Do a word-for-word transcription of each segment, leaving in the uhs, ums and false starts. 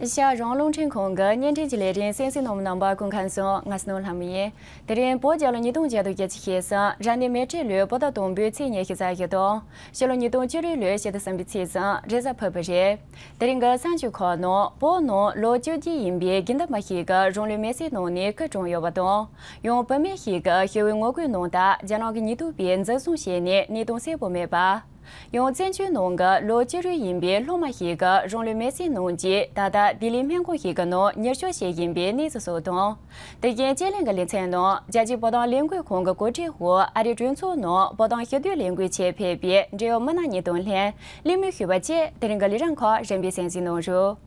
ཤ་རང་རླུང་འཕྲིན་ཁང་གི་བརྙན་འཕྲིན་གྱི་ལས་རིམ་གསན་གཟིགས་གནང་མི་རྣམ་པ་སྐུ་ཁམས་བཟང་། ང་སྣོ་ལྷ་མོ་ཡིན། དེ་རིང་བོད་རྒྱལ་ལོ་ཉིས་སྟོང་བརྒྱ་དང་བརྒྱད་ཅུ་གྱ་གསུམ་རབ་གནས་མེ་སྤྲེལ་ལོའི་བོད་ཟླ་དང་པོའི་ཚེས་ཉི་ཤུ་རྩ་བཞི་དང་། ཕྱི་ལོ་ཉིས་སྟོང་བཅུ་དྲུག་ལོའི་ཕྱི་ཟླ་གསུམ་པའི་ཚེས་གསུམ་རེས་གཟའ་ཕུར་བུ་རེད། དེ་རིང་གི་གསར་འགྱུར་ཁག་ནང་བོད་ནང་ལོ་བཅོ་བརྒྱད་ཡིན་པའི་དགེ་འདུན་པ་ཞིག་གིས་རང་ལུས་མེར་སྲེག་གནང་ནས་སྐུ་གྲོངས་ཡོད་པ་དང་། ཡང་བུད་མེད་ཞིག་གིས་ཞི་བའི་ངོ་རྒོལ་གནང་སྟབས་རྒྱ་ནག་གི་ཉེན་རྟོག་པས་འཛིན་བཟུང་བྱས་ནས་གནས་སྟངས་གསལ་པོ་མེད་པ། ཡང་བཙན་བྱོལ་ནང་གི་ལོ་བཅུ་དྲུག་ཡིན་པའི་སློབ་མ་ཞིག་གིས་རང་ལུས་མེར་སྲེག་གནང་རྗེས་ད་ལྟ་ལྡི་ལི་སྨན་ཁང་ཞིག་གི་ནང་ཉར་ཞུགས་བྱེད་བཞིན་པའི་གནས་ཚུལ་སོགས་དང་། དེ་བཞིན་དཔྱད་གླེང་གི་ལེ་ཚན་ནང་རྒྱལ་སྤྱིའི་བོད་དོན་ལས་འགུལ་ཁང་གི་གོ་སྒྲིག་འོག་ཨ་རིའི་གྲོས་ཚོགས་ནང་བོད་དོན་ཞི་བདེའི་ལས་འགུལ་ཆེད་ཕེབས་པའི་འབྲེལ་ཡོད་མི་སྣ་གཉིས་དང་ལྷན་གླེང་མོལ་ཞུས་པ་བཅས་དེ་རིང་གི་ལས་རིམ་ཁག་རིམ་པས་གསན་གཟིགས་གནང་རོགས།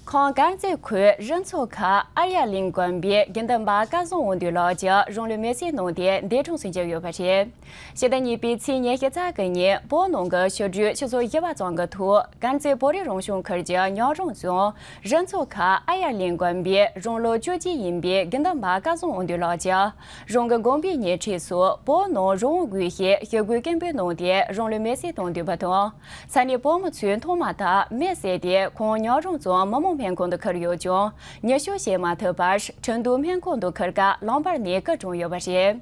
ཁོང་དཀར་མཛེས་ཁུལ་རི་མཚོ་ཁ་ཨར་ཡ་གླིང་དགོན་པའི་དགེ་འདུན་པ་སྐལ་བཟང་དབང་འདུས་ལགས་ཀྱིས་རང་ལུས་མེར་སྲེག་གནང་སྟེ་འདས་གྲོངས་སུ་གྱུར་ཡོད་པ་རེད། ཕྱི་ཟླ་གཉིས་པའི་ཚེས་ཉི་ཤུ་རྩ་དགུ་ཉིན་བོད་ནང་གི་ཆུ་འགྲུལ་ཆུ་ཚོད་བཞི་པ་ཙམ་གྱི་ཐོག་དཀར་མཛེས་བོད་རིགས་རང་སྐྱོང་ཁུལ་གྱི་ཉག་རོང་རྫོང་རི་མཚོ་ཁ་ཨར་ཡ་གླིང་དགོན་པའི་རང་ལོ་བཅོ་བརྒྱད་ཡིན་པའི་དགེ་འདུན་པ་སྐལ་བཟང་དབང་འདུས་ལགས་ཀྱིས་རང་གི་དགོན་པའི་ཉེ་འཁྲིས་སུ་བོད་ནང་རང་དབང་དགོས་ཞེས་ཞི་རྒོལ་སྐད་འབོད་གནང་སྟེ་རང་ལུས་མེར་སྲེག་གཏོང་འདུས་པ་དང་། ས་གནས་བོད་མི་ཚོས་མཐོང་མ་ཐག་མེར་བསྲེགས་ཏེ་ཁོང་ཉག་རོང་རྫོང་མི་དམངས་སྨན་ཁང་དུ་ཁུར་ཡོད་ཀྱང་ཉར་ཞུགས་བྱེད་མ་ཐུབ་པར་ཁྲིན་ཏུའུ་སྨན་ཁང་དུ་ཁུར་སྐབས་ལམ་བར་ནས་སྐུ་གྲོངས་ཡོད་པ་རེད།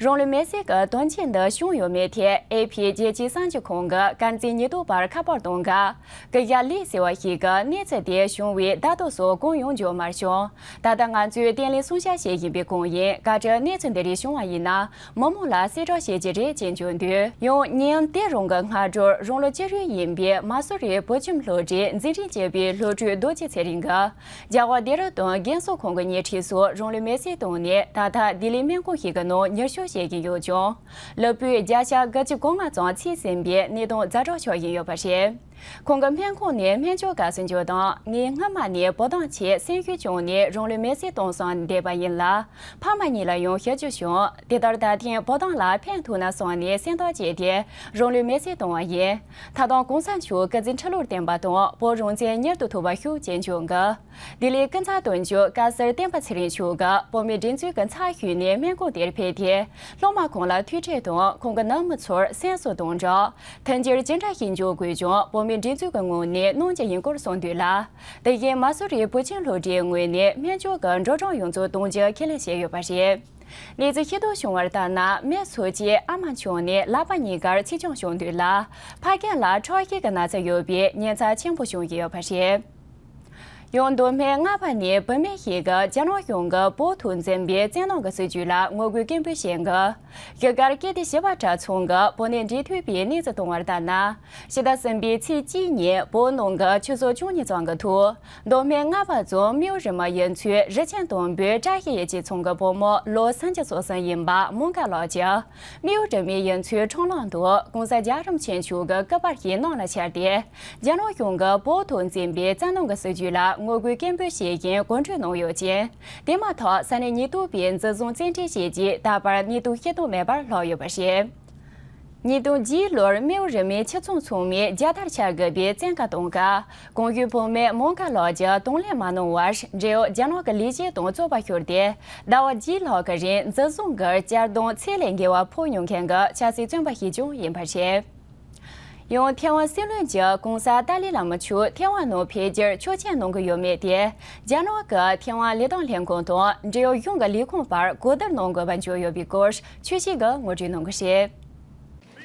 རང་ལུས་མེར་སྲེག་གི་དོན་རྐྱེན་འདི་བྱུང་ཡོད་མེད་ཐད་ཨེ་ཕི་རྒྱལ་སྤྱིའི་གསར་འགྱུར་ཁང་གིས་དཀར་མཛེས་ཉེན་རྟོག་པར་ཁ་པར་གཏོང་སྐབས་ཀི་ཡ་ལི་ཟེར་བ་ཞིག་གིས་གནས་ཚུལ་དེ་བྱུང་བའི་བརྡ་ཐོ་སོགས་གང་ཡང་འབྱོར་མ་བྱུང་། ད་ལྟ་ང་ཚོས་བརྟན་ལྷིང་སྲུང་བྱ་བྱེད་བཞིན་པའི་སྒང་ཡིན། གལ་སྲིད་གནས་ཚུལ་འདི་རིགས་བྱུང་བ་ཡིན་ན་མི་མང་ལ་གསལ་བསྒྲགས་བྱེད་ཀྱི་རེད་ཅེས་བརྗོད་འདུག་ཡང་ཉིན་དེ་རིང་གི་སྔ་དྲོར་རང་ལོ་བཅུ་དྲུག་ཡིན་པའི་མ་སུ་རིའི་བོད་ཁྱིམ་སློབ་གྲྭའི་འཛིན་རིམ་བཅུ་པའི་སློབ་ཕྲུག་རྡོ་རྗེ་ཚེ་རིང་གིས་རྒྱལ་བ་ལྡེ་ར་ལྡུན་རྒན་གསོ་ཁང་གི་ཉེ་འཁྲིས་སུ་རང་ལུས་མེར་སྲེག་བཏང་ནས་ད་ལྟ་ལྡི་ལི་སྨན་ཁང་ཞིག་གི་ནང་ཉར་ཞུགས་བྱེད་ཀྱིན་ཡོད་ཀྱང་། ལུས་པོའི་བརྒྱ་ཆ་དགུ་བཅུ་གོ་ལྔ་ཙམ་ཚིལ་ཟིན་པའི་གནས་སྟངས་ཛ་དྲག་ཆགས་བཞིན་ཡོད་པ་རེད། ཁོང་གིས་སྨན་ཁང་ནས་སྨན་བཅོས་སྐབས་སུ་འབྱོར་དང་། ངས་སྔ་མ་ནས་བོད་དོན་ཆེད་སེམས་ཤུགས་བཅངས་ནས་རང་ལུས་མེར་སྲེག་གཏོང་བསམ་བསྡད་པ་ཡིན་ལ། ཕ་མ་གཉིས་ལ་ཡང་ཞབས་ཕྱི་ཞུས། དེ་ལྟར་ད་ཐེངས་བོད་དོན་ལ་ཕན་ཐོགས་ན་བསམ་ནས་སེམས་ཐག་བཅད་དེ་རང་ལུས་མེར་སྲེག་བཏང་བ་ཡིན། ད་དུང་གོང་ས་མཆོག་སྐུ་ཚེ་ཁྲི་ལོར་བརྟན་པ་དང་བོད་རང་བཙན་མྱུར་དུ་ཐོབ་པ་ཤོག་ཅེས་འབྱོན་གི། ལྡི་ལིའི་ཀུན་བཟང་དོན་གཅོད་བཀའ་ཟུར་བསྟན་པ་ཚེ་རིང་མཆོག་གིས་བོད་མིའི་སྒྲིག་འཛུགས་ཀྱི་ཚབ་ཞུས་ནས་སྨན་ཁང་དེར་ཕེབས་ཏེ། སློབ་མ་ཁོང་ལ་ཐུག་འཕྲད་དང་ཁོང་གི་ནང་མི་ཚོར་སེམས་གསོ་དང་སྦྲགས། མཐུན་འགྱུར་ཇི་འདྲ་ཞིག་འཇོག་དགོས་ཀྱང་བོད་མིའི་སྒྲིག་འཛུགས་ཀྱི་ངོས་ནས་གནང་རྒྱུ་ཡིན་སྐོར་གསུངས་འདུག་ལ། དེ་བཞིན་མ་སུ་རིའི་བུ་ཆེན་སློབ་གྲྭའི་ངོས་ནས་སྨན་བཅོས་ཀྱི་འགྲོ་གྲོན་ཡོངས་རྫོགས་གཏོང་རྒྱུ་ཁས་ལེན་བྱས་ཡོད་པ་རེད། གནས་ཚུལ་ཤེས་རྟོགས་བྱུང་བར་ལྟར་ན། མི་སོ་གཅིག་ཨ་མ་མཆོག་ནས་ལག་པ་གཉིས་ཀར་ཚིག་རྐྱང་བྱུང་འདུག་ལ། ཕ་རྒན་ལ་ཁྲག་ཤེད་ཀྱི་ན་ཚ་ཡོད་པའི་ཉེན་ཚབས་ཆེན་པོ་བྱུང་གི་ཡོད་པ་རེད། ཡང་མདོ་སྨད་རྔ་བ་ནས་བུད་མེད་ཞིག་གིས་རྒྱ་ནག་གཞུང་གིས་བོད་དུ་འཛིན་པའི་བཙན་གནོན་གྱི་སྲིད་བྱུས་ལ་ངོ་རྒོལ་སྐད་འབོད་བྱས་འདུག་བཞུགས་སྒར་ཀིརྟི་ཞི་བ་གྲྭ་ཚང་གི་བོད་གནས་འབྲེལ་མཐུད་པས་གནས་ཚུལ་བཏོན་པར་ལྟར་ན། ཕྱི་ཟླ་གསུམ་པའི་ཚེས་གཅིག་ཉིན་བོད་ནང་གི་ཆུ་ཚོད་བཅུ་གཉིས་ཙམ་གྱི་ཐོག་མདོ་སྨད་རྔ་བ་རྫོང་རྨེའུ་རི་མ་ཡུལ་ཚོའི་རི་ཆེན་དང་པོའི་བཀྲ་ཤིས་ཡིད་ཆེས་ཚང་གི་བུ་མོ་ལོ་སུམ་ཅུ་སོ་གསུམ་ཡིན་པ་མོང་དཀར་ལགས་ཀྱིས། རྨེའུ་རི་མའི་ཡུལ་ཚོའི་ཁྲོམ་ལམ་དུ་༸གོང་ས་རྒྱལ་བ་རིན་པོ་ཆེ་མཆོག་གི་སྐུ་པར་ཞིག་གནམ་ལ་འཕྱར་ཏེ། རྒྱ་ནག་གཞུང་གིས་བོད་དུ་འཛིན་པའི་བཙན་གནོན་གྱི་སྲིད་བྱུས་ལ་ངོ་རྒོལ་སྐད་འབོད་བྱེད་བཞིན་གོམ་བགྲོད་གནང་ཡོད་ཅིང་། དེ་མ་ཐག་ས་གནས་ཉེན་རྟོག་པས་འཛིན་བཟུང་བཙན་ཁྲིད་བྱས་རྗེས་ད་བར་གནས་སྟངས་ཤེས་རྟོགས་མེད་པར་ལྷག་ཡོད་པ་རེད། ཉིས་སྟོང་བརྒྱད་ལོར་རྨེའུ་རི་མའི་ཁྱིམ་ཚང་ཚང་མས་རྒྱལ་དར་འཕྱར་དགོས་པའི་བཙན་བཀའ་བཏང་སྐབས། གོང་ཞུས་བུད་མེད་མོང་དཀར་ལགས་ཀྱིས་གདོང་ལེན་མ་གནང་བར། འབྲེལ་ཡོད་རྒྱ་ནག་གི་ལས་བྱེད་དང་རྩོད་པ་ཤོར་ཏེ། ཟླ་བ་བརྒྱད་ལྷག་གི་རིང་འཛིན་བཟུང་གི་གཅར་རྡུང་ཚད་ལས་འགལ་བ་ཕོག་མྱོང་མཁན་གྱི་ཆབ་སྲིད་བཙོན་པ་ཞིག་ཀྱང་ཡིན་པ་རེད། ཡང་ཐེ་ཝན་སྲིད་བློན་གྱིས་༸གོང་ས་ཏཱ་ལའི་བླ་མ་མཆོག་ཐེ་ཝན་ནང་ཕེབས་རྒྱུར་ཆོག་མཆན་གནང་གི་ཡོད་མེད་དེ། རྒྱ་ནག་གི་ཐེ་ཝན་ལས་དོན་ལྷན་ཁང་དང་འབྲེལ་ཡོད་གཞུང་གི་ལས་ཁུངས་བར་གོ་བསྡུར་གནང་དགོས་པ་བརྗོད་ཡོད་པའི་སྐོར་ཆོས་སྐྱིད་ཀྱིས་ངོ་སྤྲོད་གནང་གི་རེད།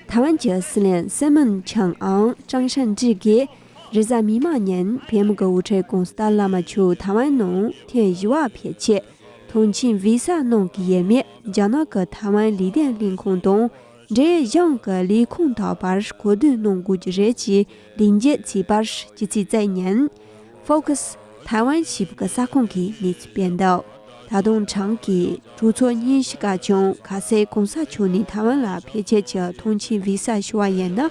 ཐའེ་ཝན་གྱི་སྲིད་བློན་སྲིད་བློན་ཆང་ཨང་ཀྲང་ཧྲན་ཀྲི་གིས་རེས་གཟའ་མིག་དམར་ཉིན་བོད་མི་གི་དབུ་ཁྲིད་༸གོང་ས་ཏཱ་ལའི་བླ་མ་མཆོག་ཐའེ་ཝན་ནང་ཐེངས་བཞི་པ་ཕེབས་ཆེད་ཐོངས་མཆན་བི་ས་གནང་གི་ཡོད་མེད་རྒྱ་ནག་གི་ཐའེ་ཝན་ལས་དོན་ལྷན་ཁང་དང་འབྲེལ་ཡོད་གཞུང་གི་ལས་ཁུངས་དག་པར་གོ་བསྡུར་གནང་དགོས་ཀྱི་རེད་ཅེས་ལན་འདེབས་བྱས་པར་ཕྱི་ཚེས་རྩ་བཞི་ཉིན། Focus Taiwan ཞེས་པའི་གསར་ཁང་གིས་གནས་ཚུལ་སྤེལ་འདུག་ད་དུང་ཁྲང་གིས་གྲོས་ཚོགས་ཉིན་ཞིག་ག་ཀྱང་གལ་སྲིད་གོང་ས་མཆོག་ནས་ཐའེ་ཝན་ལ་ཕེབས་ཆེད་ཀྱི་ཐོངས་མཆན་བི་ས་ཞུ་བ་ཡིན་ན།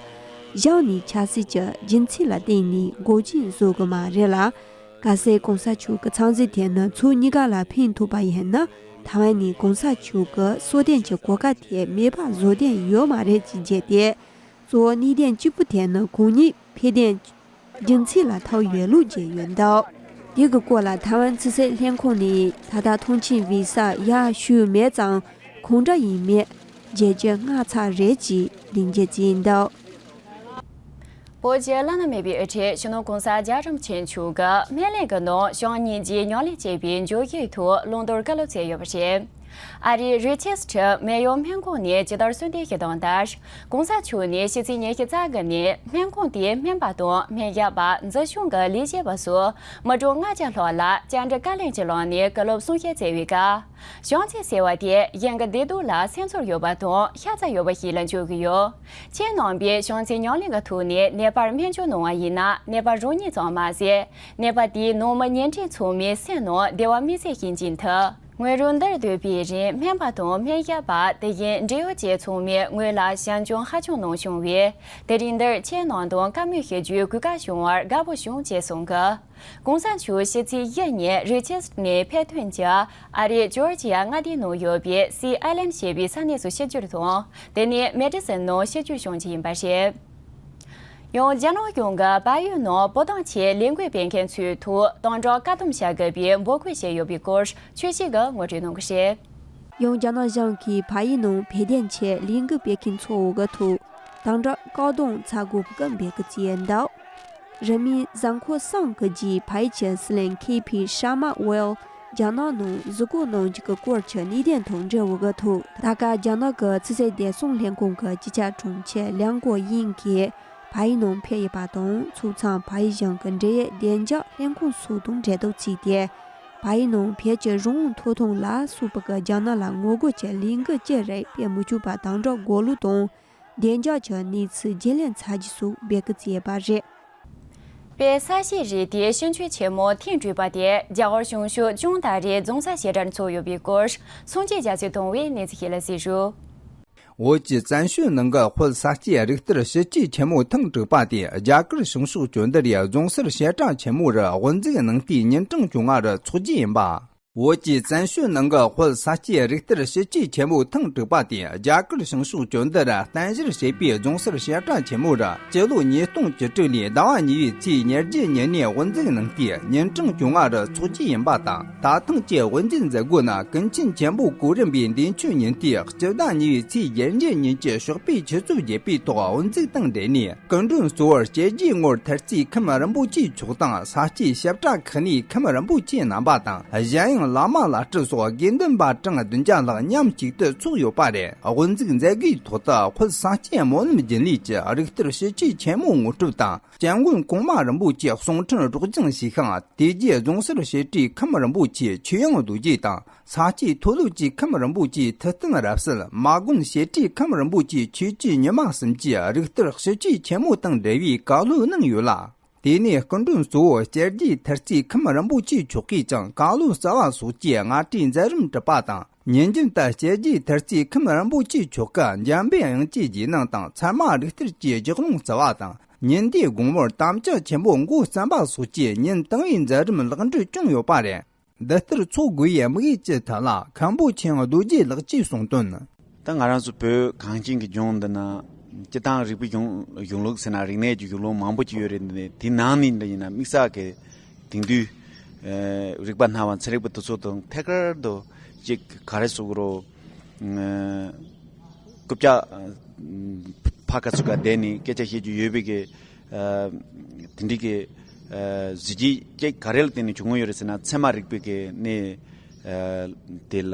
གཞུང་ནས་ཆབ་སྲིད་ཀྱི་རྒྱུ་མཚན་ལ་བརྟེན་ནས་འགོག་རྐྱེན་བཟོ་གི་མ་རེད་ལ། གལ་སྲིད་གོང་ས་མཆོག་གི་འཚམས་གཟིགས་དེ་ནི་ཕྱོགས་གཉིས་ཀ་ལ་ཕན་ཐོགས་པ་ཡིན་ན། ཐའེ་ཝན་ནས་གོང་ས་མཆོག་གི་གསོལ་སྟོན་གྱི་གོ་སྐབས་དེ་མེད་པ་བཟོ་འདོད་ཡོད་མ་རེད་ཅེས་བརྗོད་དེ། གཙོ་བོ་གནད་དོན་གཅིག་པུ་དེ་ནི་ཁོང་ཉིད་ཕེབས་དོན་རྒྱུ་མཚན་ལ་ཐུག་ཡོད་ལུགས་བརྗོད་ཡོད་འདུག་དེ་གི་སྐོར་ལ་ཐའེ་ཝན་ཕྱི་སྲིད་ལྷན་ཁང་ནས་ད་ལྟ་ཐོངས་མཆན་བི་ས་ཡར་ཞུས་མེད་ཙང་གང་འདྲ་ཡིན་མིན་བརྗོད་རྒྱུ་སྔ་ཚར་རེད་ཅེས་ལན་འདེབས་བྱས་འདུག་བོད་ཀྱི་བླ་ན་མེད་པའི་དབུ་ཁྲིད་སྤྱི་ནོར་༧གོང་ས་༧རྒྱལ་བ་རིན་པོ་ཆེ་མཆོག་གིས་སྨན་གླིང་གི་ནང་གཞུང་གཉིས་ཀྱིས་མྱ་ངན་བྱས་པའི་འཇུག་ཡིག་ཐོག་ལུང་བསྟར་བཀའ་སློབ་སྩལ་ཡོད་པ་རེད། ཨ་རིའི་རི་ཆེ་སི་མེ་ཡོ་སྨན་ཁང་ནས་ཇི་ལྟར་གསོལ་འདེབས་ཞུས་དོན་ལྟར། ༸གོང་ས་མཆོག་ནས་ཕྱི་ཚེས་ཉི་ཤུ་རྩ་དགུ་ཉིན་སྨན་ཁང་དེའི་སྨན་པ་དང་སྨན་ཞབས་པ། འཛིན་སྐྱོང་གི་ལས་བྱེད་པ་སོགས་མི་གྲངས་ལྔ་བརྒྱ་ལྷག་ལ་བཅར་འདྲི་བཀའ་ལན་གྱི་ལམ་ནས་བཀའ་སློབ་གསུང་བཤད་སྩལ་བའི་སྐབས། བྱང་རྩེ་ཟེར་བ་དེ་གཞན་གྱི་བདེ་སྡུག་ལ་སེམས་ཚོར་ཡོད་པ་དང་ཤ་ཚ་ཡོད་པ་ཞིག་ལ་འཇོག་གི་ཡོད། ཁྱེད་རྣམ་པས་བྱང་རྩེ་ཉམས་ལེན་གྱི་ཐོག་ནས་ནད་པར་སྨན་བཅོས་གནང་བ་ཡིན་ན། ནད་པ་རང་ཉིད་ཙམ་མ་ཟད། ནད་པ་དེའི་ནང་མི་ཉེ་འབྲེལ་ཚང་མའི་སེམས་ནང་བདེ་བ་མི་བཟད་ཞིག་འབྱིན་ཐུབ། ངོས་རང་འདིར་སྡོད་པའི་རིང་སྨན་པ་དང་སྨན་ཞབས་པ། དེ་བཞིན་འབྲེལ་ཡོད་བཅས་ཚང་མས་ངོས་ལ་ཞབས་ཞུ་ཧ་ཅང་གནང་བྱུང་བས། དེ་རིང་འདིར་ཁྱེད་རྣམས་དང་བཀའ་མོལ་ཞུ་རྒྱུའི་གོ་སྐབས་བྱུང་བར་དགའ་པོ་བྱུང་ཞེས་གསུངས་གི། ༸གོང་ས་མཆོག་ཕྱི་ཚེས་བཞི་ཉིན་རི་ཆེ་སི་ནས་ཕེབས་ཐོན་གྱིས་ཨ་རིའི་ཇོར་ཇི་ཡ་མངའ་སྡེའི་ནང་ཡོད་པའི་སི་ཨའི་ལན་ཌི་ཞེས་པའི་ས་གནས་སུ་ཆིབས་བསྒྱུར་དང་། དེ་ནས་མེ་ཌི་སོན་ནང་ཆིབས་བསྒྱུར་བྱུང་རྒྱུ་ཡིན་པ་རེད། ཡང་རྒྱ་ནག་གཞུང་གིས་བལ་ཡུལ་ནང་བོད་དོན་ཆེད་ལས་འགུལ་སྤེལ་མཁན་ཚོའི་ཐོག་དམ་དྲག་བཀག་སྡོམ་བྱ་དགོས་པའི་འབོད་སྐུལ་བྱས་ཡོད་པའི་སྐོར་ཆོས་སྐྱིད་ཀྱིས་ངོ་སྤྲོད་གནང་གི་རེད། ཡང་རྒྱ་ནག་གཞུང་གིས་བལ་ཡུལ་ནང་བོད་དོན་ཆེད་ལས་འགུལ་སྤེལ་མཁན་ཚོའི་ཐོག་དམ་དྲག་བཀག་སྡོམ་བྱ་དགོས་པའི་འབོད་སྐུལ་བྱས་འདུག་རིང་མིན་གཟའ་འཁོར་གསུམ་གྱི་རྗེས་བལ་ཡུལ་གྱི་སྲིད་བློན་ཁེ་ཕི་ཤར་མ་ཝེལ་རྒྱ་ནག་ནང་གཟིགས་སྐོར་གནང་རྒྱུ་གི་སྐོར་གྱི་གནད་དོན་དང་འབྲེལ་བའི་ཐོག་ད་སྐབས་རྒྱ་ནག་གི་ཕྱི་སྲིད་བདེ་སྲུང་ལྷན་ཁང་གི་སྤྱི་ཁྱབ་དྲུང་ཆེ་ལིའུ་ཀོ་དབྱིང་གིས་བལ་ཡུལ་ནང་ཕེབས་ཡོད་པ་དང་། ཕྱོགས་མཚུངས་བལ་ཡུལ་གཞུང་གི་འབྲེལ་ཡོད་བདེ་འཇགས་ལྷན་ཁང་སོགས་དང་འབྲེལ་གཏུག་བྱས་ཏེ། བལ་ཡུལ་ནང་བོད་ཀྱི་རང་དབང་ཐོབ་ཐང་ལ་སོགས་པའི་རྒྱ་ནག་ལ་ངོ་རྒོལ་གྱི་ལས་འགུལ་ཅི་རིགས་སྤེལ་མི་ཆོག་པ་དང་སྦྲགས་གོ་ལུགས་དང་། བདེ་འཇགས་ཀྱི་གནས་ཚུལ་རྒྱུས་ལོན་བྱ་རྒྱུ་སོགས་འབོད་སྐུལ་བྱས་པ་རེད། པའི་ས་གཤིས་རིགས་དེའི་ཤིང་ཆུ་ཆེན་མོ་ཐེངས་དྲུག་པ་དེ་རྒྱ་གར་བྱང་ཕྱོགས་ཅུན་ཏ་རའི་རྫོང་ས་ཞེ་དྲག་འཚོགས་ཡོད་པའི་སྐོར་སངས་རྒྱས་རྒྱ་མཚོས་བཏང་བའི་གནས་ཚུལ་ཞིག་ལ་གཟིགས་རོགས། བོད་ཀྱི་བཙན་བྱོལ་ནང་གི་དཔལ་ས་སྐྱའི་རིག་གཏེར་ཞི་བཅུའི་ཆེན་མོ་ཐེངས་དྲུག་པ་དེ་རྒྱ་གར་བྱང་ཕྱོགས་ཅུན་ཏ་རའི་རྫོང་སར་ཞེ་དྲག་ཆེན་མོ་རུ་དབུ་འཛུགས་གནང་དུས་ཉིན་གྲངས་བཅོ་ལྔ་རུ་འཚོགས་རྒྱུ་ཡིན་པ། བོད་ཀྱི་བཙན་བྱོལ་ནང་གི་དཔལ་ས་སྐྱའི་རིག་གཏེར་ཞི་བཅུའི་ཆེན་མོ་ཐེངས་དྲུག་པ་དེ་རྒྱ་གར་བྱང་ཕྱོགས་ཅུན་ཏ་ར་བརྟན་གཞིར་བྱེད་པའི་རྫོང་སར་ཞེ་དྲག་ཆེན་མོ་རུ་སྤྱི་ལོ་ཉིས་སྟོང་བཅུ་དྲུག་ལོའི་ཟླ་བ་གཉིས་པའི་ཚེས་ཉེར་བརྒྱད་ཉིན་ནས་དབུ་འཛུགས་གནང་སྟེ་ཉིན་གྲངས་བཅོ་ལྔ་རུ་འཚོགས་རྒྱུ་ཡིན་པ་དང་། ད་ཐེངས་ཀྱི་དབུ་འབྱེད་མཛད་སྒོ་ནི་ཀུན་མཁྱེན་ཆེན་པོ་གོ་རིམ་པའི་འདས་མཆོད་ཉིན་ཏེ་སྤྱི་ཟླ་གཉིས་པའི་ཚེས་བརྒྱད་ཉིན་གྱི་ཞོགས་པའི་ཆུ་ཚོད་བརྒྱད་པའི་ཐོག་དབུ་འཛུགས་དང་འབྲེལ་ནས། སྐུ་མགྲོན་གཙོ་བོར་སྐྱེ་རྒྱུའི་ངོར་མཐར་རྩིས་ཁམས་རིན་པོ་ཆེ་མཆོག་དང་ས་སྐྱའི་བཤད་གྲྭ་ཁག་ནས་ཁམས་རིན་པོ་ཆེ་རྣམ་པ་དང་། གཞན་ཡང་བླ་མ་བླ་སྤྲུལ་སོགས་དགེ་འདུན་པ་གྲངས་བདུན་བརྒྱ་ལྷག་མཉམ་གཅིག་ཏུ་འཚོགས་ཡོད་པ་རེད། དབུ་འཛུགས་མཛད་སྒོའི་ཐོག་ཏུ་དཔལ་ས་སྐྱའི་སྨོན་ལམ་རྒྱུན་ལས་ཀྱི་རིག་གཏེར་ཞི་བཅུའི་ཆེན་མོ་ངོ་སྤྲོད་དང་། སྐྱབས་མགོན་གོང་མ་རིན་པོ་ཆེ་གསུང་འཕྲིན་སྒྲོག་སྦྱང་ཞུས་ཤིང་། དེ་རྗེས་རྫོང་སར་བཤད་གྲྭའི་ཁམས་རིན་པོ་ཆེ་ཆོས་དབྱིངས་རྡོ་རྗེ་དང་། ས་སྐྱའི་མཐོ་སློབ་ཀྱི་ཁམས་རིན་པོ་ཆེའི་ཐུབ་བསྟན་རབ་གསལ། མ་དགོན་བཤད་གྲྭའི་ཁམས་རིན་པོ་ཆེའི་ཆོས་ཀྱི་ཉི་མ་གསུམ་གྱིས་རིག་གཏེར་ཞི་བཅུའི་ཆེན་མོ་དང་འབྲེལ་བའི་བཀའ་སློབ་གནང་ཡོད་ལ། དེ་ནས་སྐུ་མགྲོན་གཙོ་བོ་སྐྱེ་རྒྱུའི་མཐར་རྩིས་ཁམས་རིན་པོ་ཆེ་མཆོག་གིས་ཀྱང་བཀའ་སློབ་སྩལ་བ་སོགས་ཀྱིས་སྔ་དྲོའི་མཛད་རིམ་གྲུབ་པ་དང་། ཉིན་རྒྱུན་དུ་སྐྱེ་རྒྱུའི་མཐར་རྩིས་ཁམས་རིན་པོ་ཆེ་མཆོག་གི་འཇམ་པའི་དབྱངས་ཀྱི་རྗེས་གནང་དང་ཚད་མ་རིག་གཏེར་གྱི་རྒྱུགས་ལུང་སྩལ་བ་དང་། ཉིན་དེའི་དགོང་མོར་དམ་བཅའ་ཆེན་པོ་མགོ་བརྩམས་པ་སོགས་ཀྱིས་ཉིན་དང་པོའི་མཛད་རིམ་ལེགས་གྲུབ་བྱུང་ཡོད་པ་རེད། འདི་ལྟར་འཚོགས་དགོས་པའི་དམིགས་ཡུལ་གྱི་ཐད་ལ་མཁན་པོ་ཆེན་རྡོ་རྗེ་ལགས་ཀྱིས་གསུངས་དོན། ད་ང་རང་ཚོ་བོད་གངས་ཅན་གྱི་ལྗོངས་འདི་ན་སྤྱིར་བཏང་རིག་པའི་གཞུང་གཞུང་ལུགས་ཟེར་ན་རིག་གནས་ཀྱི་གཞུང་ལུགས་མང་པོ་ཅིག་ཡོད་རེད། འདི་ནས་དེའི་ནང་ནས་འདི་ཡིན་ན་དམིགས་བསལ་གྱི་དེང་དུས་ཨ་རིག་པ་སྣ་བ་ཚན་རིག་པ་དེ་ཚོ་དང་ཐད་ཀར་དུ་ཅིག་ག་རེ་ཟེར་དགོས་རེད། ཨ་རྐུབ་བཀྱག་ཨ་ཕར་ཁ་ཚུར་ཁ་བསྡད་ནས་སྐད་ཆ་བཤད་རྒྱུ་ཡོད་པའི་གི་ཨ་དེ་འདྲའི་གི་ཨ་གཟི་བརྗིད་ཅིག་ག་རེ་ལ་བརྟེན་ནས་བྱུང་ཡོད་རེད་ཟེར་ན། ཚད་མ་རིག་པའི་གི་གནས་ཨ་དེ་ལ་